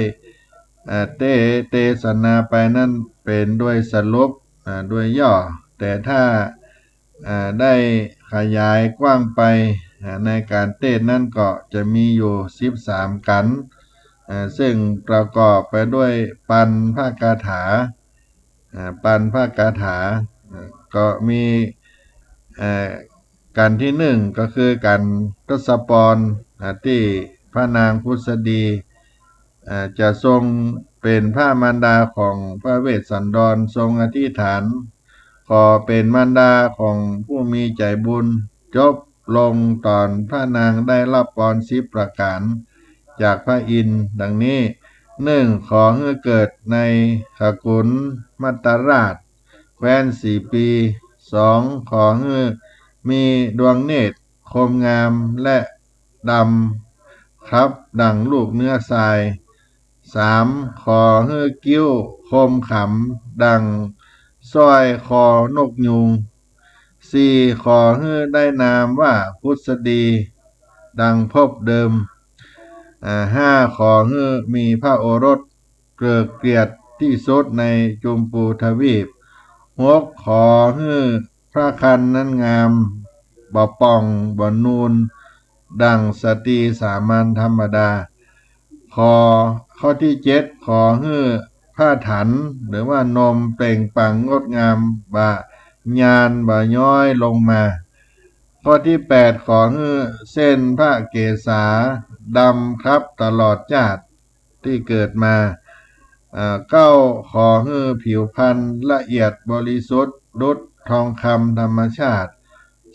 อ่า เต เตสนาไปนั้นเป๋นโดยสรุป อ่า โดยย่อ แต่ถ้า อ่า ได้ขยายกว้างไป อ่า ในก๋านเตสน์นั้นก็จะมีอยู่สิบสามกัณฑ์ อ่า ซึ่งประกอบไปด้วยปัณฑกถา อ่า ปัณฑกถา อ่า ก็มี เอ่อ กัณฑ์ตี้นึ่งก็คือกัณฑ์ทศพร อ่า ตี้พระนางผุสดี อ่า จะทรงเป๋นพระมารดาของพระเวสสันดร ทรงอธิษฐาน ขอเป๋นมารดาของผู้มีใจ๋บุญ จบลงต๋อนพระนางได้ฮับปอนสิบประก๋านจากพระอินทร์ดังนี้ นึ่ง ขอหื้อเกิดในขกุลมัตตราช แคว้นสีปี สอง ขอหื้อมีดวงเนตรคมงามและดำครับดั่งลูกเนื้อทราย สาม ขอหื้อคิ้วคมขำดั่งสร้อยคอนกยูง สี่ ขอหื้อได้นามว่าผุสดีดังภพเดิม อ่า ห้า ขอหื้อมีพระโอรสเกริกเกลียดตี้สุดในจุมพูทวีป หก ขอหื้อพระครรภ์นั้นงาม บ่ป่อง บ่นูน ดั่งสตรีสามัญธรรมดา ขอ ข้อตี้เจ็ด ขอหื้อพระถัณฑ์ หรือว่านมเปล่งปลั่งงดงาม บ่ยาน บ่ย้อยลงมา ข้อตี้แปด ขอหื้อเส้นพระเกศาดำครับตลอดจาติตี้เกิดมา อ่า เก้า ขอหื้อผิวพรรณละเอียดบริสุทธิ์ดุจทองคำธรรมชาติ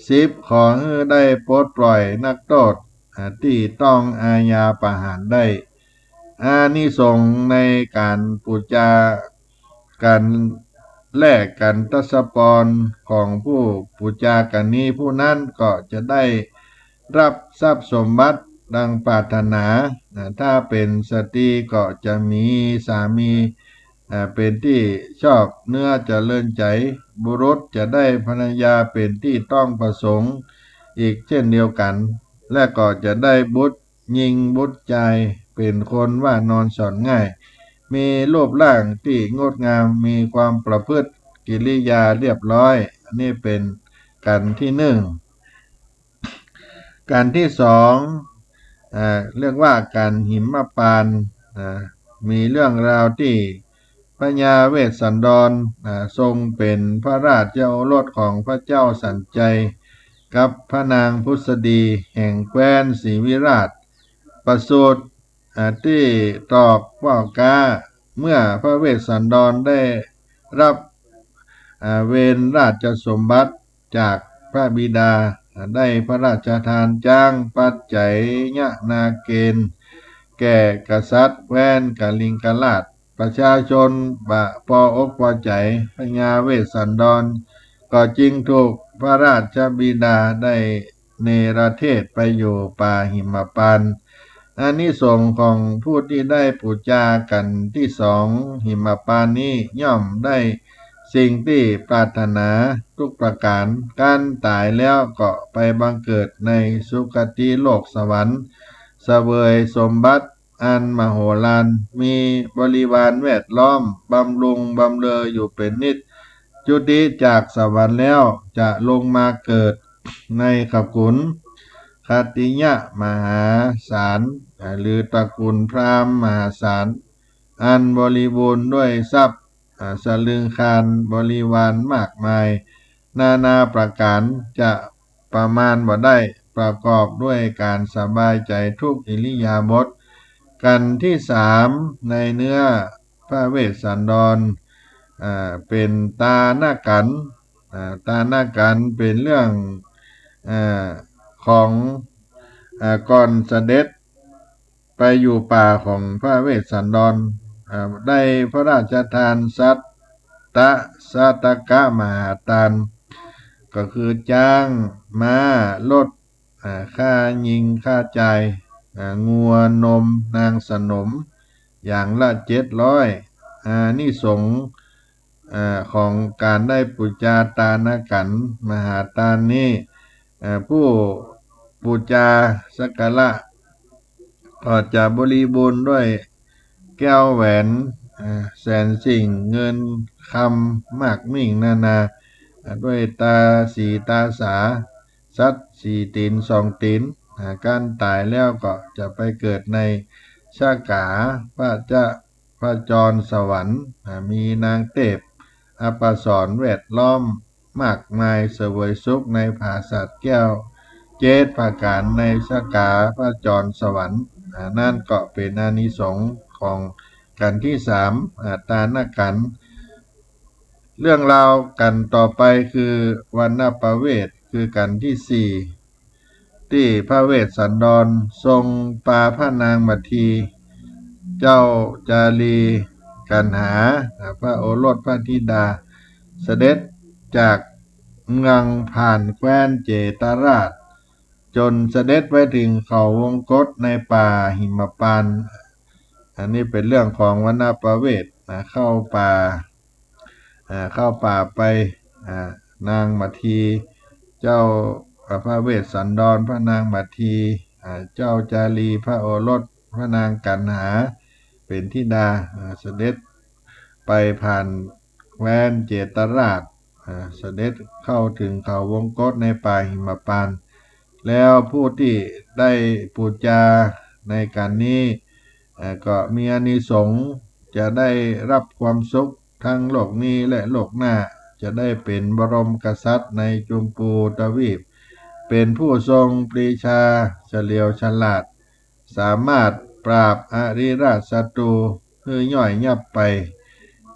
สิบ ขอหื้อได้ปลดปล่อยนักโต้ษ อ่า ตี้ต้องอาญาประหารได้ อานิสงส์ในก๋านปู๋จา ก๋านแลกก๋านทศพรของผู้ปู๋จากั๋นนี้ ผู้นั้นก็จะได้ฮับทรัพย์สมบัติดังปรารถนา นะ ถ้าเป๋นสตรีก็จะมีสามี อ่า เป๋นตี้ชอบเนื้อเจริญใจ๋ บุรุษจะได้ภรรยาเป๋นตี้ต้องประสงค์อีกเช่นเดียวกั๋น และก็จะได้บุตร ญิงบุตรจายเป๋นคนว่านอนสอนง่าย มีรูปร่างตี้งดงาม มีความประพฤติ กิริยาเรียบร้อย อันนี้เป๋นกัณฑ์ตี้นึ่ง กัณฑ์ตี้สอง อ่า เรียกว่ากัณฑ์หิมมปานต์ อ่า มีเรื่องราวตี้พญาเวสสันดร อ่า ทรงเป๋นพระราชโอรสของพระเจ้าสัญชัย กับพระนางผุสดีแห่งแคว้นศรีวิราช ประสูติ อ่า ตี้ตอกว่าวก๊า เมื่อพระเวสสันดรได้รับ อ่า เวรราชสมบัติจากพระบิดา อ่า ได้พระราชทานจ๊างปัจจัยยนาเกณฑ์ แก่กษัตริย์แคว้นกลิงกราช ประชาชนบ่ปออกปอใจ๋ พญาเวสสันดรก็จึงถูกพระราชบิดาได้เนรเทศไปอยู่ป่าหิมมปานต์ อานิสงส์ของผู้ตี้ได้ปู๋จากัณฑ์ตี้สองหิมมปานต์นี้ย่อมได้สิ่งตี้ปรารถนาทุกประก๋าน ครั้นต๋ายแล้วก็ไปบังเกิดในสุคติโลกสวรรค์ เสวยสมบัติอันมโหฬาร มีบริวารแวดล้อมบำรุงบำเรออยู่เป๋นนิจ จุติจากสวรรค์แล้วจะลงมาเกิดในขกุลคติยะมหาศาล อ่า หรือตระกูลพราหมณ์มหาศาล อันบริบูรณ์ด้วยทรัพย์ อ่า สลึงคาร บริวารมากมาย นานาประก๋าน จะประมาณบ่ได้ ประกอบด้วยก๋านสบายใจ๋ทุกอิริยาบถ กัณฑ์ตี้สามในเนื้อพระเวสสันดร อ่า เป๋นตานกัณฑ์ อ่า ตานกัณฑ์เป๋นเรื่อง อ่า ของ อ่า ก่อนเสด็จไปอยู่ป่าของพระเวสสันดร อ่า ได้พระราชทานสัตตะสาตกมหาทาน ก็คือจ๊าง ม้า รถ อ่า ข้าญิงข้าจาย อ่า งัวนม นางสนม อย่างละเจ็ดร้อย อานิสงส์ อ่า ของก๋านได้ปู๋จาตานกัณฑ์มหาทานนี้ อ่า ผู้ปู๋จาสักการะก็จะบริบูรณ์ด้วยแก้วแหวน อ่า แสนสิ่ง เงินคำมากมิ่งนานา อ่า ด้วยตาสีตาสา สัตว์สี่ตี๋นสองตี๋น อ่า ครั้นต๋ายแล้วก็จะไปเกิดในสกาพระจะ พระจรสวรรค์ อ่า มีนางเทพอัปสรแวดล้อมมากมาย เสวยสุขในผาสัตว์แก้วเจ็ดประก๋านในสกาพระจรสวรรค์ อ่า นั่นก็เป๋นอานิสงส์ของกัณฑ์ตี้สาม อ่า ตานกัณฑ์ เรื่องราวกัณฑ์ต่อไปคือวัณณปเวส คือกัณฑ์ตี้สี่ ตี้พระเวสสันดรทรงปาพระนางมัทที เจ้าจารีกัณหา พระโอรสพระธิดา เสด็จจากเมืองผ่านแคว้นเจตราช จ๋นเสด็จไปเถิงเขาวงคตในป่าหิมมปานต์ อันนี้เป๋นเรื่องของวัณณปเวสนะ เข้าป่า อ่า เข้าป่าไป อ่า นางมัทที เจ้า อ่า พระเวสสันดร พระนางมัทที อ่า เจ้าจารี พระโอรส พระนางกัณหา เป๋นธิดา อ่า เสด็จไปผ่านแคว้นเจตราช อ่า เสด็จเข้าเถิงเขาวงคตในป่าหิมมปานต์ แล้วผู้ตี้ได้ปู๋จาในกัณฑ์นี้ อ่า ก็มีอานิสงส์ จะได้รับความสุขทั้งโลกนี้และโลกหน้า จะได้เป๋นบรมกษัตริย์ในจุมพูทวีป เป๋นผู้ทรงปรีชาเฉลียวฉลาด สามารถปราบอริราชศัตรูหื้อย่อยยับไป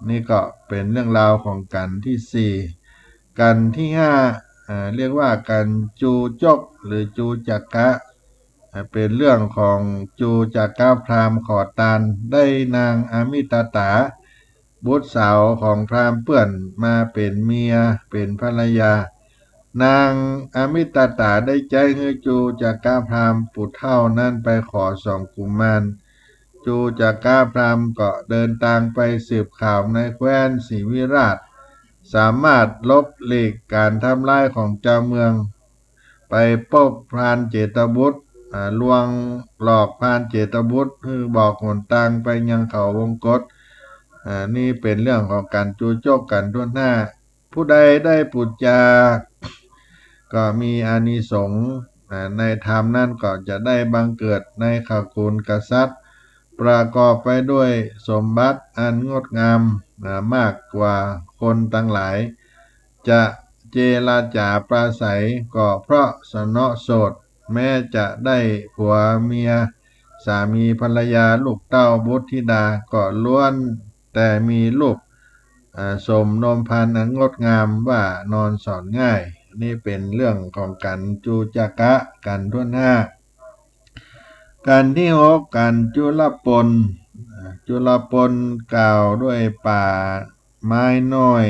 นี่ก็เป๋นเรื่องราวของกัณฑ์ตี้สี่ กัณฑ์ตี้ห้า อ่า เรียกว่ากัณฑ์จูจกหรือจูจกะ อ่า เป๋นเรื่องของจูจกะพราหมณ์ขอตาน ได้นางอมิตตา บุตรสาวของพราหมณ์เปื้อนมาเป๋นเมีย เป๋นภรรยา นางอมิตตาได้ใจ๊หื้อจูจกะพราหมณ์ผู้เฒ่านั้นไปขอสองกุมาร จูจกะพราหมณ์ก็เดินตางไปสืบข่าวในแคว้นศรีวิราช สามารถลบหลีกก๋านทำร้ายของจาวเมือง ไปปบพรานเจตบุตร อ่า ลวงหลอกพรานเจตบุตรหื้อบอกหนตางไปยังเขาวงคต อ่า นี่เป๋นเรื่องของกัณฑ์จูจกกัณฑ์ถ้วนห้า ผู้ใดได้ปู๋จา ก็มีอานิสงส์ อ่า ในธรรมนั้นก็จะได้บังเกิดในขกุลกษัตริย์ ประกอบไปด้วยสมบัติอันงดงาม อ่า มากกว่าคนตังหลาย จะเจรจาปราศรัยก็เพราะสนโสต แม้จะได้ผัวเมีย สามีภรรยาลูกเต้าบุตรธิดาก็ล้วนแต่มีรูป อ่า โสมนมพานอันงดงามว่านอนสอนง่าย นี่เป๋นเรื่องของกัณฑ์จุจกะ กัณฑ์ถ้วนห้า กัณฑ์ตี้หก กัณฑ์จุลปน อ่า จุลปนกล่าวด้วยป่าไม้น้อย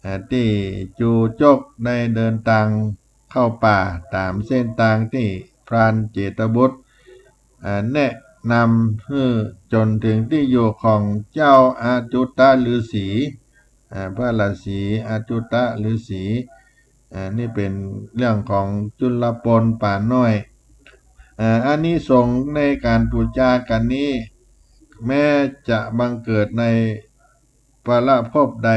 อ่า ตี้จุจกได้เดินตางเข้าป่าต๋ามเส้นตางตี้พรานเจตบุตร อ่า แนะนำหื้อจ๋นถึงตี้อยู่ของเจ้าอจุตฤๅษี อ่า พระฤๅษีอจุตฤๅษี อ่า นี่เป๋นเรื่องของจุลปนป่าน้อย อ่า อานิสงส์ในก๋านปู๋จากั๋นนี้ แม้จะบังเกิดในปรภพใด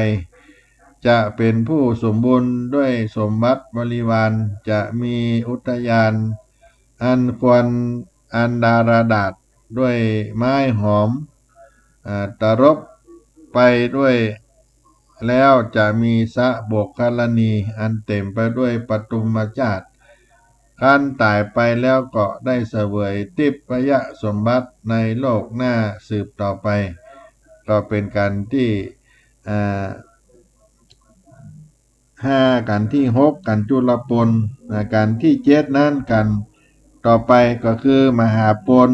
จะเป๋นผู้สมบูรณ์ด้วยสมบัติบริวาร จะมีอุทยานอันควรอันดาราดาษด้วยไม้หอม อ่า ตรบไปด้วย แล้วจะมีสะโบกขลานีอันเต็มไปด้วยปทุมมาชาติ ครั้นต๋ายไปแล้วก็ได้เสวยทิพยสมบัติในโลกหน้าสืบต่อไป ก็เป๋นกัณฑ์ตี้ อ่า ห้า กัณฑ์ตี้หก กัณฑ์จุลปน อ่า กัณฑ์ตี้เจ็ดนั้น กัณฑ์ต่อไปก็คือมหาปน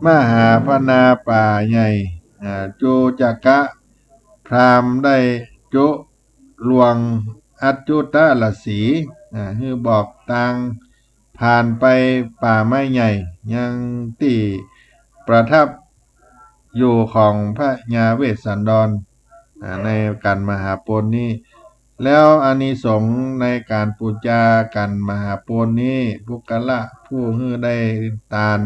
มหาพนาป่าใหญ่ อ่า จุจกะพราหมณ์ได้จุลวงอจุตฤๅษี อ่า หื้อบอกตางผ่านไปป่าไม้ใหญ่ ยังตี้ประทับอยู่ของพญาเวสสันดร อ่า ในกัณฑ์มหาปนนี้ แล้วอานิสงส์ในก๋านปู๋จากัณฑ์มหาปนนี้ ปุคคละผู้หื้อได้ตาน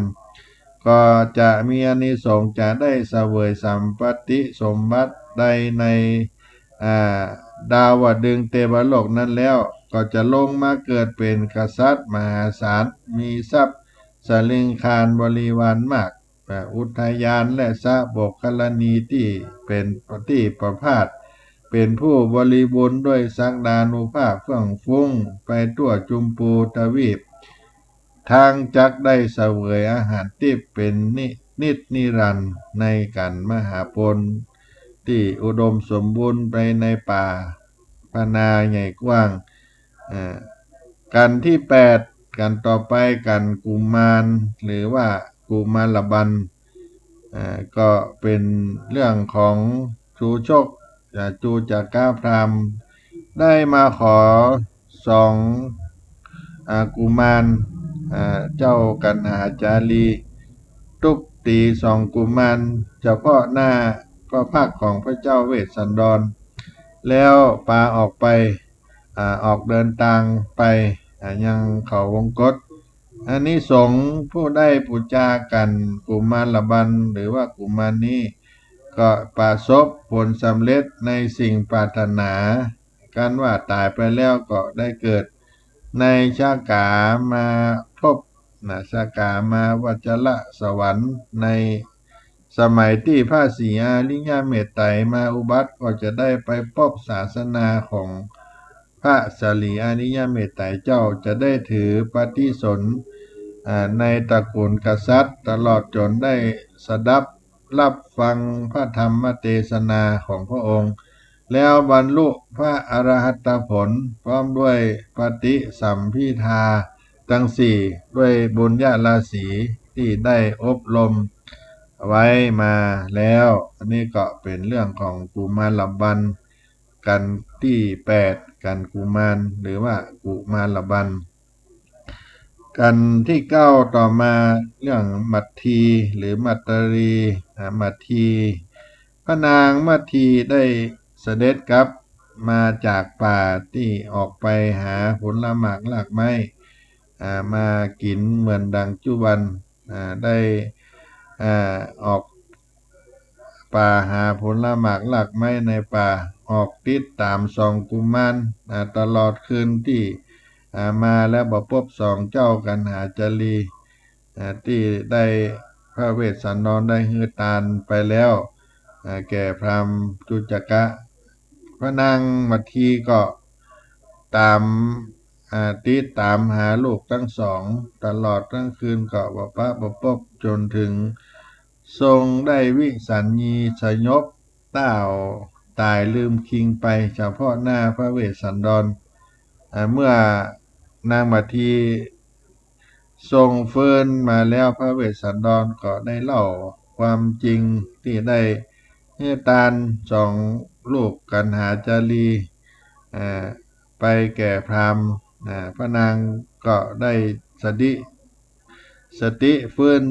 ก็จะมีอานิสงส์จะได้เสวยสัมปัตติสมบัติใดใน อ่า ดาวดึงส์เตวโลกนั้นแล้ว ก็จะลงมาเกิดเป๋นกษัตริย์มหาศาล มีทรัพย์สลิงคารบริวารมาก อ่า อุทยานและสะโบกขลานีตี้เป๋นตี้ประภาส เป๋นผู้บริบูรณ์ด้วยศักดานุภาพเฟื่องฟุ้งไปทั่วจุมพูทวีป ทั้งจักได้เสวยอาหารทิพย์เป๋นนิ นิจนิรันดร์ในกัณฑ์มหาปนตี้อุดมสมบูรณ์ไปในป่าพนาใหญ่กว้าง อ่า กัณฑ์ตี้แปด กัณฑ์ต่อไป กัณฑ์กุมาร หรือว่ากุมารบัณฑ์ อ่า ก็เป๋นเรื่องของจุจก อ่า จุจกะพราหมณ์ ได้มาขอสอง อ่า กุมาร อ่า เจ้ากัณหาจารี ตุ๊บตี๋สองกุมาร เฉพาะหน้าพระพักตร์ของพระเจ้าเวสสันดร แล้วปาออกไป อ่า ออกเดินตางไป อ่า ยังเขาวงคต อานิสงส์ผู้ได้ปู๋จากัณฑ์กุมารบัณฑ์ หรือว่ากุมารนี้ ก็ประสบผลสำเร็จในสิ่งปรารถนา กันว่าต๋ายไปแล้วก็ได้เกิดในสกามาภพ นะ สกามาวัจจรสวรรค์ ในสมัยตี้พระศรีอาริยเมตไตรมาอุบัติ ก็จะได้ไปพบศาสนาของพระศรีอาริยเมตไตรเจ้า จะได้ถือปฏิสนธิ อ่า ในตระกูลกษัตริย์ ตลอดจ๋นได้สดับรับฟังพระธรรมเตสนาของพระองค์ แล้วบรรลุพระอรหัตผล พร้อมด้วยปฏิสัมภิทาตังสี่ ด้วยบุญญาราศีตี้ได้อบรมไว้มาแล้ว อันนี้ก็เป๋นเรื่องของกุมารบัณฑ์ กัณฑ์ตี้แปด กัณฑ์กุมาร หรือว่ากุมารบัณฑ์ กัณฑ์ตี้เก้าต่อมา เรื่องมัทที หรือมัตตรี อ่า มัทที พระนางมัททีได้เสด็จกลับมาจากป่าตี้ออกไปหาผลหมากรากไม้ อ่า มากิ๋นเหมือนดังจุบัน อ่า ได้ อ่า ออก ป่าหาผลหมากรากไม้ในป่า ออกติดต๋ามสองกุมาร อ่า ตลอดคืนตี้ อ่า มาแล้วบ่ปบสองเจ้ากัณหาจารี อ่า ตี้ได้พระเวสสันดรได้หื้อตานไปแล้ว อ่า แก่พราหมณ์จุจกะ พระนางมัททีก็ต๋าม อ่า ติดต๋ามหาลูกตึงสอง ตลอดตึงคืนก็บ่ปะบ่ปบ จ๋นเถิงทรงได้วิสัญญูสยบ ต้าวต๋ายลืมคิงไป เฉพาะหน้าพระเวสสันดร อ่า เมื่อนางมัททีทรงฟื้นมาแล้ว พระเวสสันดรก็ได้เล่าความจริงตี้ได้หื้อตานสองลูกกัณหาจารี อ่า ไปแก่พราหมณ์ อ่า พระนางก็ได้สติ สติฟื้น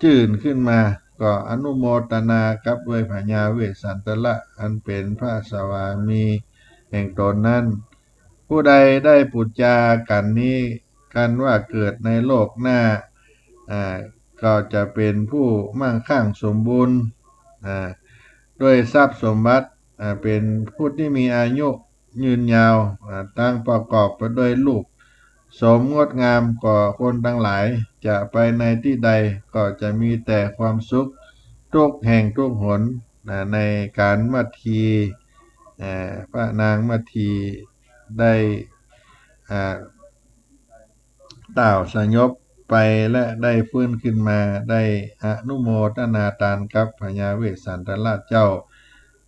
จื้นขึ้นมา ก็อนุโมตนากับด้วยพญาเวสสันตระ อันเป๋นพระสวามีแห่งต๋นนั้น ผู้ใดได้ปู๋จากั๋นนี้ กันว่าเกิดในโลกหน้า อ่า ก็จะเป๋นผู้มั่งคั่งสมบูรณ์ อ่า ด้วยทรัพย์สมบัติ อ่า เป๋นผู้ตี้มีอายุยืนยาว อ่า ตึงประกอบไปด้วยรูปโสมงดงาม ก็คนตังหลายจะไปในตี้ใดก็จะมีแต่ความสุข ทุกแห่งทุกหน อ่า ในก๋านมัทที อ่า พระนางมัททีได้ อ่า ต้าวสยบไปและได้ฟื้นขึ้นมา ได้อนุโมตนาตานกับพญาเวสสันตระเจ้า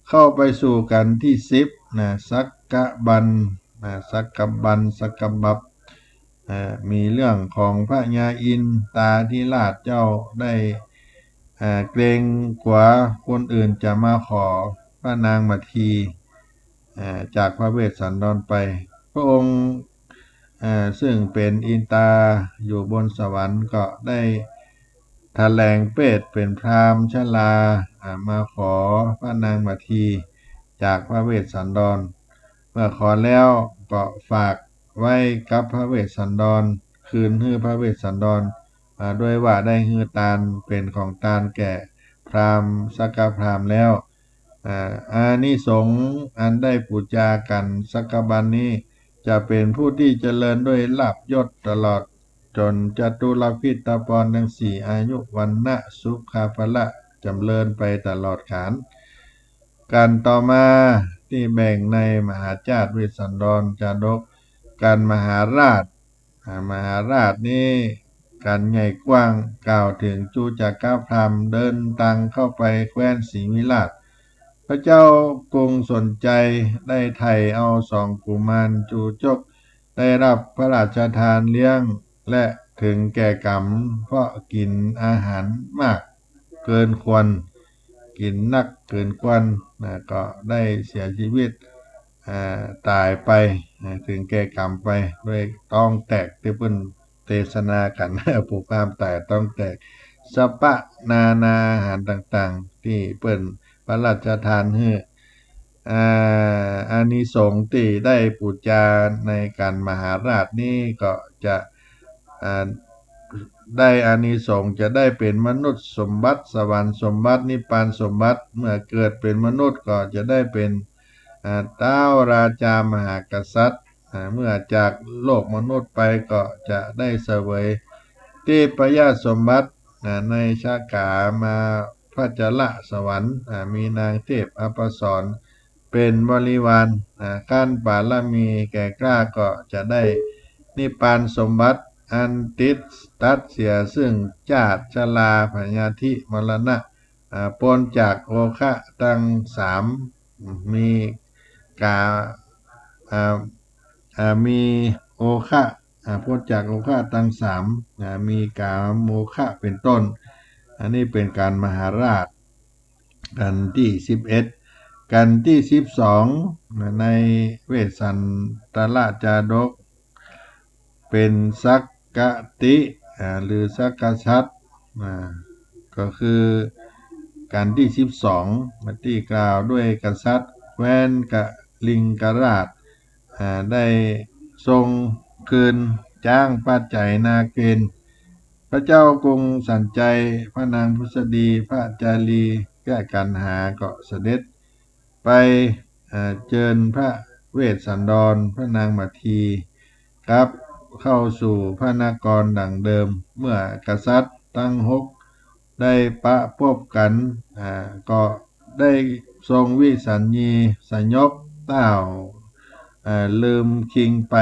เข้าไปสู่กัณฑ์ตี้สิบนะ สักกะบัน นะ สักกะบัน สักกะบับ อ่า มีเรื่องของพญาอินทราธิราชเจ้าได้ อ่า เกรงกั๋วคนอื่นจะมาขอพระนางมัทที อ่า จากพระเวสสันดรไป พระองค์ อ่า ซึ่งเป๋นอินทราอยู่บนสวรรค์ก็ได้ถแหลงเพศเป๋นพราหมณ์ชรา อ่า มาขอพระนางมัททีจากพระเวสสันดร เมื่อขอแล้วก็ฝากไว้กับพระเวสสันดร คืนหื้อพระเวสสันดร อ่า ด้วยว่าได้หื้อตานเป๋นของตานแก่พราหมณ์สักกะพราหมณ์แล้ว อ่า อานิสงส์อันได้ปู๋จากั๋นสักกะบันนี้ จะเป๋นผู้ตี้เจริญด้วยลาภยศตลอดจ๋นจตุรพิธพรตังสี่ อายุ วรรณะ สุขะ พละ จ๋ำเริญไปตลอดกาล กัณฑ์ต่อมาตี้แบ่งในมหาชาติเวสสันดรชาดก กัณฑ์มหาราช อ่า มหาราชนี้กัณฑ์ใหญ่กว้าง กล่าวเถิงจุจกะพราหมณ์เดินตางเข้าไปแคว้นศรีวิราช พระเจ้ากรุงสนชัยได้ไถ่เอาสองกุมารจุจก ได้รับพระราชทานเลี้ยง และเถิงแก่กรรม เพราะกิ๋นอาหารมากเกินควร กิ๋นนักเกินควรนะ ก็ได้เสียชีวิต อ่า ต๋ายไปนะ เถิงแก่กรรมไป ด้วยต๊องแตกตี้เปิ้นเตสนากั๋น ผู้พราหมณ์ต๋ายต๊องแตก สปะนานาอาหารต่างๆ ตี้เปิ้นพระราชทานหื้อ อ่า อานิสงส์ตี้ได้ปู๋จาในกัณฑ์มหาราชนี้ก็จะ อ่า ได้อานิสงส์จะได้เป๋นมนุษย์สมบัติ สวรรค์สมบัติ นิพพานสมบัติ เมื่อเกิดเป๋นมนุษย์ก็จะได้เป๋น อ่า ท้าวราชามหากษัตริย์ อ่า เมื่อจากโลกมนุษย์ไปก็จะได้เสวยทิพยสมบัติ อ่า ในชกามาพจรสวรรค์ อ่า มีนางเทพอัปสรเป๋นบริวาร อ่า ขั้นปารมีแก่กล้าก็จะได้นิพพานสมบัติ อันติดตัดเสียซึ่งชาติชราพยาธิมรณะ อ่า ป๊นจากโอฆะตังสาม มีกา อ่า อ่า มีโอฆะ อ่า ป๊นจากโอฆะตังสาม อ่า มีกาโมฆะเป๋นต้น อันนี้เป๋นกัณฑ์มหาราช กัณฑ์ตี้สิบเอ็ด กัณฑ์ตี้สิบสอง ในเวสสันตระชาดก เป๋นสักกะติ อ่า หรือสักกะสัตริย์ อ่า ก็คือกัณฑ์ตี้สิบสอง ตี้กล่าวด้วยกษัตริย์แคว้นกลิงกราช อ่า ได้ทรงคืนจ๊างปัจจัยนาเกณฑ์ พระเจ้ากรุงสันชัย พระนางผุสดี พระจารี กกันหาก็เสด็จไป เอ่อ เจิญพระเวสสันดร พระนางมัทที กลับเข้าสู่พระนครดังเดิม เมื่อกษัตริย์ตังหกได้ประพบกั๋น อ่า ก็ได้ทรงวิสัญญีสยบเต้า อ่า ลืมคิงไป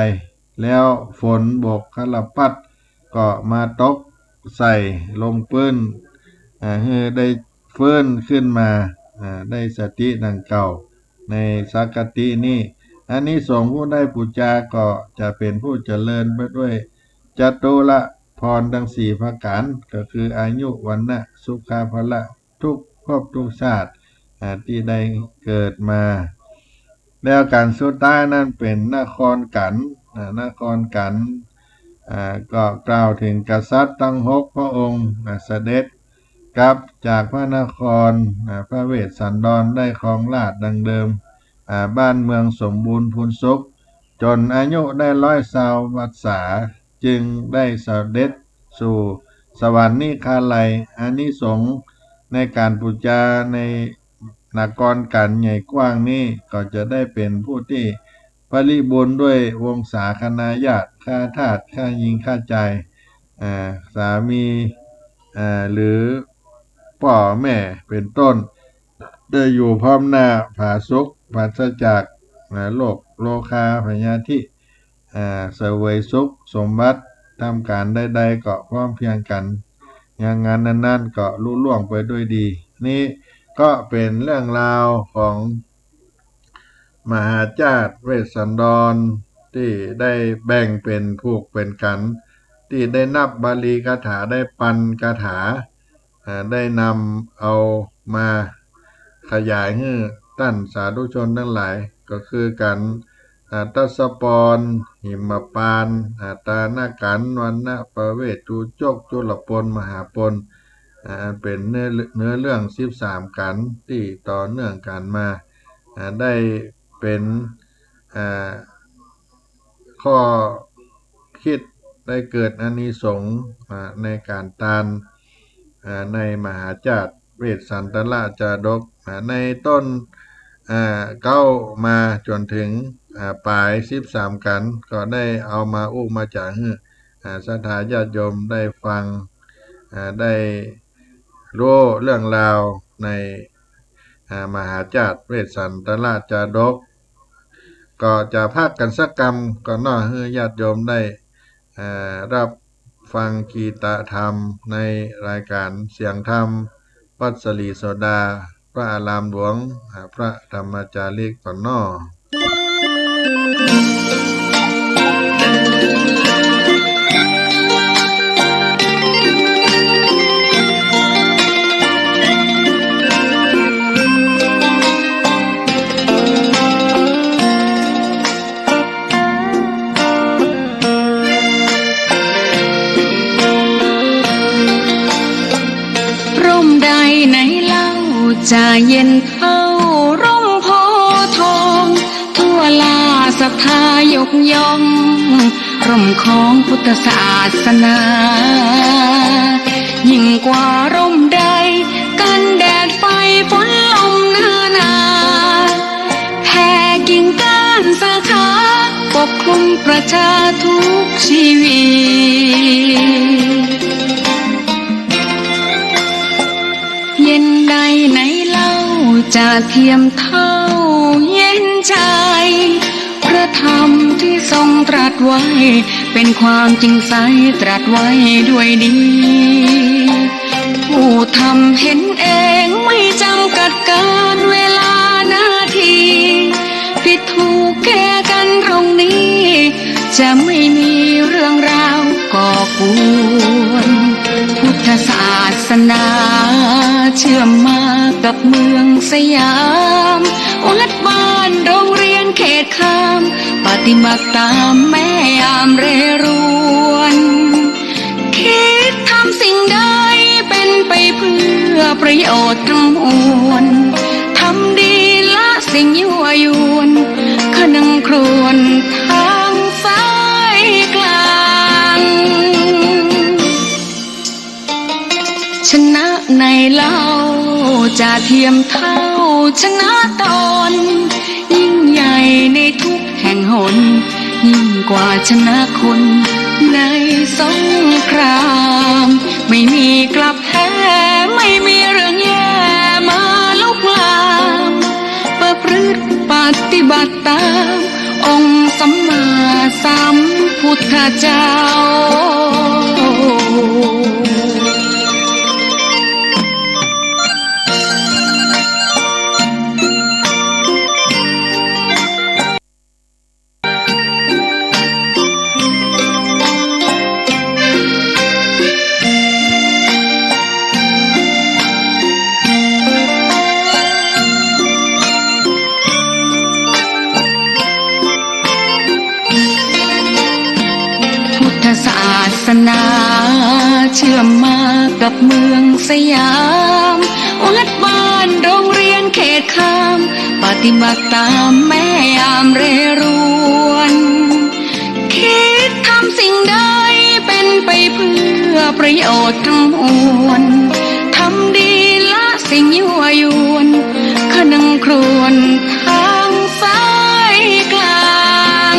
แล้วฝนบกคารพัดก็มาตกใส่ลงปื้น อ่า หื้อได้ฟื้นขึ้นมา อ่า ได้สติดังเก่าในสักกตินี้ อานิสงส์ผู้ได้ปู๋จาก็จะเป๋นผู้เจริญไปด้วยจตุรพรตังสี่ประก๋าน ก็คืออายุ วรรณะ สุขะ พละ ทุกภพทุกชาติ อ่า ตี้ได้เกิดมา แล้วกั๋นสุดท้ายนั้นเป๋นนครกั๋น อ่า นครกั๋น อ่า ก็กล่าวเถิงกษัตริย์ตังหกพระองค์ อ่า เสด็จกลับจากพระนคร อ่า พระเวสสันดรได้ครองราชย์ดังเดิม อ่า บ้านเมืองสมบูรณ์พูนสุข จ๋นอายุได้ร้อยซาวพรรษา จึงได้เสด็จสู่สวรรค์นิคาลัย อานิสงส์ในก๋านปู๋จาในนครกั๋นใหญ่กว้างนี้ ก็จะได้เป๋นผู้ตี้บริบูรณ์ด้วยวงศาคณาญาติ ข้าทาส ข้าญิง ข้าจาย อ่า สามี อ่า หรือป้อแม่เป๋นต้น ได้อยู่พร้อมหน้าผาสุก ปราศจาก อ่า โรคโรคาพยาธิ อ่า เสวยสุขสมบัติ ทำก๋านใดๆ ก็พร้อมเพรียงกั๋น งานงานนั้นๆ ก็ลุล่วงไปด้วยดี นี้ก็เป๋นเรื่องราวของมหาราชเวสสันดร ตี้ได้แบ่งเป๋นผูกเป๋นกั๋น ตี้ได้นับบาลีคาถาได้ปันคาถา อ่า ได้นำเอามาขยายหื้อต้านสาธุชนตังหลาย ก็คือกั๋น อ่า ทัศปร หิมปานต์ อ่า ตานะกั๋น วรรณะ ประเวส จุจก จุลปน มหาปน อ่า อันเป๋นเนื้อ เนื้อเรื่องสิบสามกั๋นตี้ต่อเนื่องกั๋นมา อ่า ได้เป๋น อ่า ข้อคิดได้เกิดอานิสงส์ อ่า ในก๋านตาน อ่า ในมหาราชเวสสันตรจาดก อ่า ในต้น อ่า เก๊ามาจ๋นเถิง อ่า ป๋ายสิบสามกั๋น ก็ได้เอามาอู้มาจ๋าหื้อ อ่า ศรัทธาญาติโยมได้ฟัง อ่า ได้ฮู้เรื่องราวใน อ่า มหาราชเวสสันตรจาดก ก็จะพักกั๋นสักกำก่อนเนาะ หื้อญาติโยมได้ อ่า รับฟังกีตธรรมในรายก๋านเสียงธรรมวัดศรีโสดา พระอารามหลวง อ่า พระธรรมจาริกก่อนเนาะ ร่มใดไหนเล่าจะเย็นเท่าร่มโพธิ์ทอง ทั่วลาศรัทธายกย่อง ร่มของพุทธศาสนา ยิ่งกว่าร่มใด กันแดดไฟฝนลมนานา แผ่กิ่งก้านสาขา ปกคลุมประชาทุกชีวิต เย็นใดไหนเล่าจะเทียมเท่าเย็นใจ พระธรรมที่ทรงตรัสไว้ เป็นความจริงใสตรัสไว้ด้วยดี ผู้ทำเห็นเองไม่จำกัดกาลเวลานาที ผิดถูกแก้กันตรงนี้ จะไม่มีเรื่องราวก่อกวน พุทธศาสนาเชื่อมมากับเมืองสยาม วัดบ้านโรงเรียนเขตคาม ปฏิบัติตามแม่ยามเรรวน คิดทำสิ่งใดเป็นไปเพื่อประโยชน์ทั้งมวล ทำดีละสิ่งยั่วยวน คะนึงครวญทางสายกลาง ชนะไหนเล่าจะ เทียมเท่าชนะตน ยิ่งใหญ่ในทุกแห่งหน ยิ่งกว่าชนะคนในสงคราม ไม่มีกลับแพ้ ไม่มีเรื่องแย่มาลุกลาม ประพฤติปฏิบัติตามองค์สัมมาสัมพุทธเจ้า พุทธศาสนาเชื่อมมากับเมืองสยาม วัดบ้านโรงเรียนเขตคาม ปฏิบัติตามแม่ยามเรรวน คิดทำสิ่งใดเป็นไปเพื่อประโยชน์ทั้งมวล ทำดีละสิ่งยั่วยวน คนึงครวญทางสายกลาง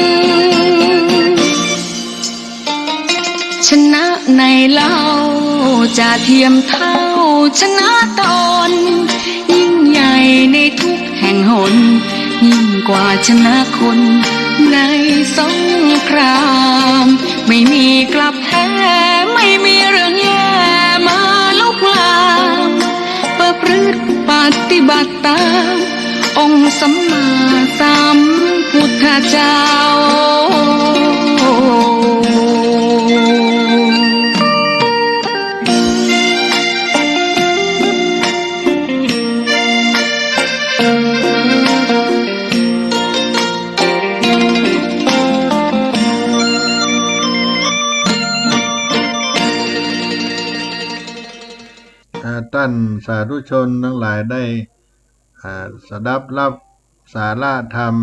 ชนะในเล่าจะเทียมเท่าชนะตน ยิ่งใหญ่ในทุกแห่งหน ยิ่งกว่าชนะคนในสงคราม ไม่มีกลับแพ้ ไม่มีเรื่องแย่มาลุกลาม ประพฤติปฏิบัติตามองค์สัมมาสัมพุทธเจ้า อ่า ต้านสาธุชนตังหลายได้ อ่า สดับฮับสาระธรรม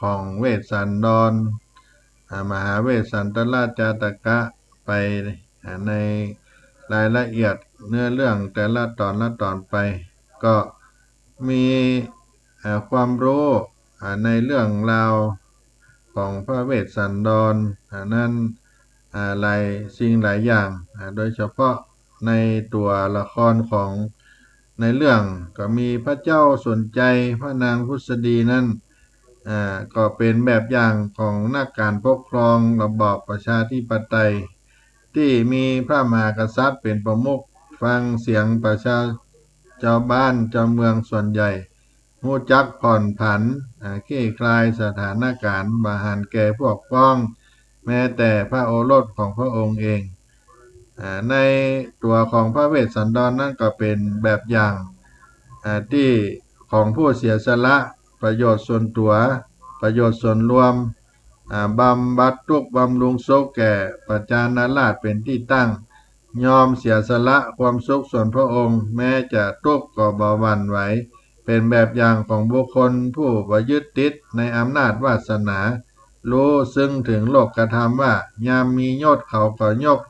ของเวสสันดร อ่า มหาเวสสันตรจาตกะไป อ่า ในรายละเอียดเนื้อเรื่องแต่ละตอนละตอนไป ก็มี อ่า ความรู้ อ่า ในเรื่องราวของพระเวสสันดร อ่า นั้น อ่า หลายสิ่งหลายอย่าง อ่า โดยเฉพาะในตั๋วละครของในเรื่องก็มีพระเจ้าสนชัย พระนางผุสดีนั้น อ่า ก็เป๋นแบบอย่างของนักก๋านปกครองระบอบประชาธิปไตย ตี้มีพระมหากษัตริย์เป๋นประมุข ฟังเสียงประชา จาวบ้านจาวเมืองส่วนใหญ่ ฮู้จักผ่อนผัน อ่า คลี่คลายสถานก๋ารณ์ บ่หันแก่พวกพ้อง แม้แต่พระโอรสของพระองค์เอง อ่า ในตั๋วของพระเวสสันดรนั้นก็เป๋นแบบอย่าง อ่า ตี้ของผู้เสียสละประโยชน์ส่วนตั๋ว ประโยชน์ส่วนรวม อ่า บำบัดทุกข์บำรุงสุขแก่ประชาราษฎร์เป๋นตี้ตั้ง ยอมเสียสละความสุขส่วนพระองค์ แม้จะทุกข์ก็บ่หวั่นไหว เป๋นแบบอย่างของบุคคลผู้บ่ยึดติดในอำนาจวาสนา รู้ซึ้งเถิงโลกธรรมว่า ยามมียศเขาก็ยก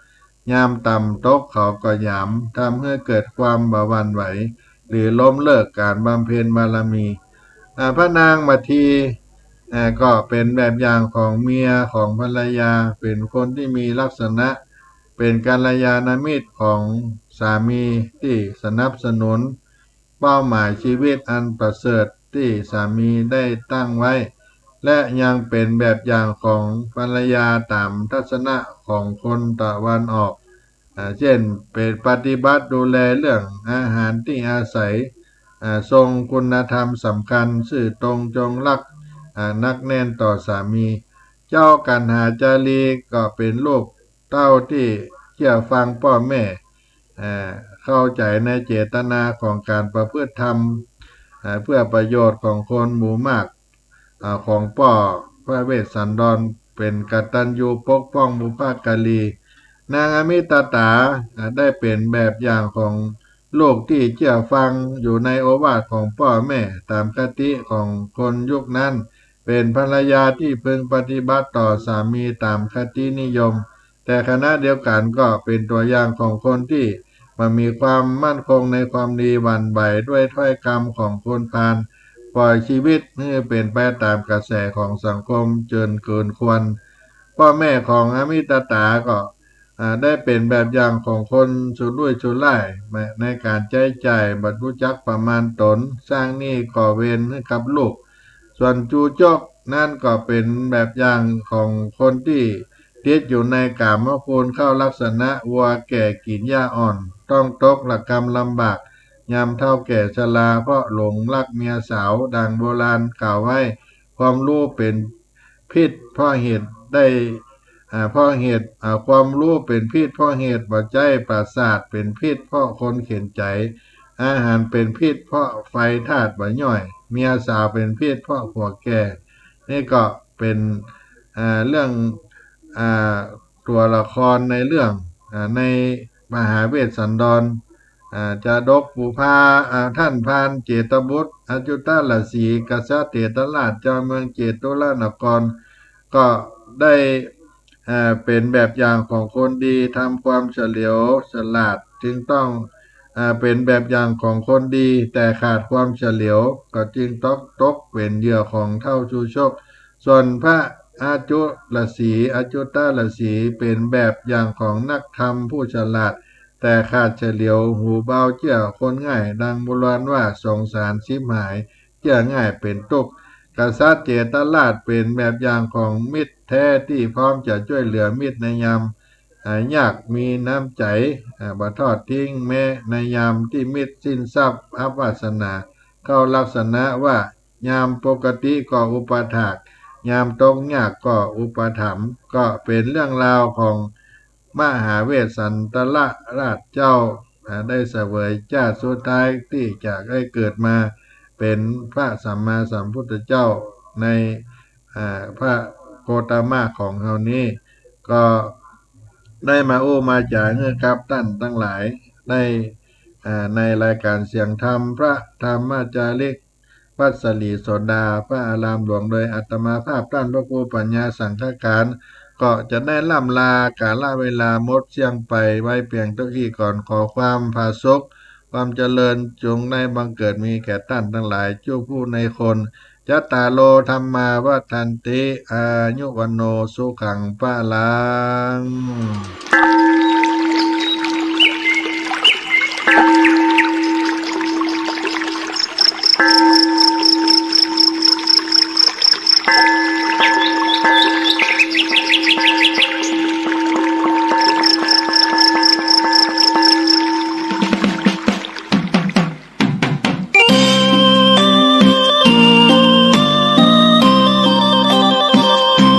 ยามต่ำตกเขาก็หยาม ทำหื้อเกิดความบ่หวั่นไหว หรือล้มเลิกก๋านบำเพ็ญบารมี อ่า พระนางมัทที อ่า ก็เป๋นแบบอย่างของเมียของภรรยา เป๋นคนตี้มีลักษณะ เป๋นกัลยาณมิตรของสามีตี้สนับสนุนเป้าหมายชีวิตอันประเสริฐตี้สามีได้ตั้งไว้ และยังเป๋นแบบอย่างของภรรยาต๋ามทัศนะของคนตะวันออก อ่า เจ้นเป๋นปฏิบัติดูแลเรื่องอาหารตี้อาศัย อ่า ทรงคุณธรรมสำคัญ ซื่อตรงจงรัก อ่า หนักแน่นต่อสามี เจ้ากัณหาจารีก็เป๋นลูกเต้าตี้เจื้อฟังป้อแม่ อ่า เข้าใจ๋ในเจตนาของก๋านประพฤติธรรม อ่า เพื่อประโยชน์ของคนหมู่มาก อ่า ของป้อพระเวสสันดร เป๋นกตัญญูปกป้องบุพการี นางอมิตตา อ่า ได้เป๋นแบบอย่างของลูกตี้เจื้อฟังอยู่ในโอวาทของป้อแม่ต๋ามคติของคนยุคนั้น เป๋นภรรยาตี้พึงปฏิบัติต่อสามีต๋ามคตินิยม แต่ขณะเดียวกั๋นก็เป๋นตั๋วอย่างของคนตี้ บ่มีความมั่นคงในความดี หวั่นไหวด้วยถ้อยกำของคนพาล ปล่อยชีวิตหื้อเป๋นไปต๋ามกระแสของสังคมเจิญเกินควร ป้อแม่ของอมิตตาก็ อ่า ได้เป๋นแบบอย่างของคนสุรุ่ยสุร่ายในก๋านใจ๊จ่าย บ่ฮู้จักประมาณต๋น สร้างหนี้ก่อเวรหื้อกับลูก ส่วนจูจกนั้นก็เป๋นแบบอย่างของคนตี้ติดอยู่ในกามคุณเข้าลักษณะ วัวแก่กิ๋นหญ้าอ่อน ต้องตกระกำลำบาก ยามเฒ่าแก่ชรา เพราะหลงรักเมียสาว ดังโบราณกล่าวไว้ ความรู้เป๋นพิษเพราะเหตุได้ อ่า เพราะเหตุ อ่า ความรู้เป๋นพิษเพราะเหตุบ่ใจ๊ ประสาทเป๋นพิษเพราะคนเข็ญใจ๋ อาหารเป๋นพิษเพราะไฟธาตุบ่ย่อย เมียสาวเป๋นพิษเพราะผัวแก่ นี่ก็เป๋น อ่า เรื่อง อ่า ตั๋วละครในเรื่อง อ่า ในมหาเวสสันดร อ่า จาดกปุพา อ่า ต้านพรานเจตบุตร อจุตรสีห์ กษัตริย์เจตราช จอมเมืองเจตุรนคร ก็ได้ เอ่อ เป๋นแบบอย่างของคนดี ทำความเฉลียวฉลาด จึงต้อง เอ่อ เป๋นแบบอย่างของคนดี แต่ขาดความเฉลียว ก็จึงตก ตกเป๋นเหยื่อของเฒ่าชูชก ส่วนพระอจุรสีห์ อจุตรสีห์ เป๋นแบบอย่างของนักธรรมผู้ฉลาด แต่ขาดเฉลียว หูเบาเจื้อคนง่าย ดังโบราณว่า สงสารฉิบหาย เจื้อง่ายเป๋นตุ๊กข์ กษัตริย์เจตราชเป๋นแบบอย่างของมิตรแท้ตี้พร้อมจะจ้วยเหลือมิตรในยาม อ่า ยาก มีน้ำใจ๋ อ่า บ่ทอดทิ้ง แม้ในยามตี้มิตรสิ้นทรัพย์ อัปวาสนา เข้าลักษณะว่า ยามปกติก็อุปถาก ยามตกยากก็อุปถัมภ์ ก็เป๋นเรื่องราวของ มหาเวสสันดรราชเจ้า อ่า ได้เสวยจาติสุดท้ายตี้จะได้เกิดมาเป๋นพระสัมมาสัมพุทธเจ้าใน อ่า พระโคตมะของเฮานี้ ก็ได้มาอู้มาจ๋าหื้อกับต้านตังหลาย ได้ อ่า ในรายก๋านเสียงธรรม พระธรรมจาริก วัดสลีโสดา พระอารามหลวง โดยอาตมาภาพต้านพระครูปัญญาสังฆการ ก็จะได้ร่ำลา กาลเวลาหมดเสี้ยงไปไว้เปียงเต้าอี้ก่อน ขอความผาสุก ความเจริญจงได้บังเกิดมีแก่ต้านตังหลาย จุผู้ในคน จัตตาโร ธัมมา วัฑฒันติ อายุ วัณโณ สุขัง พลัง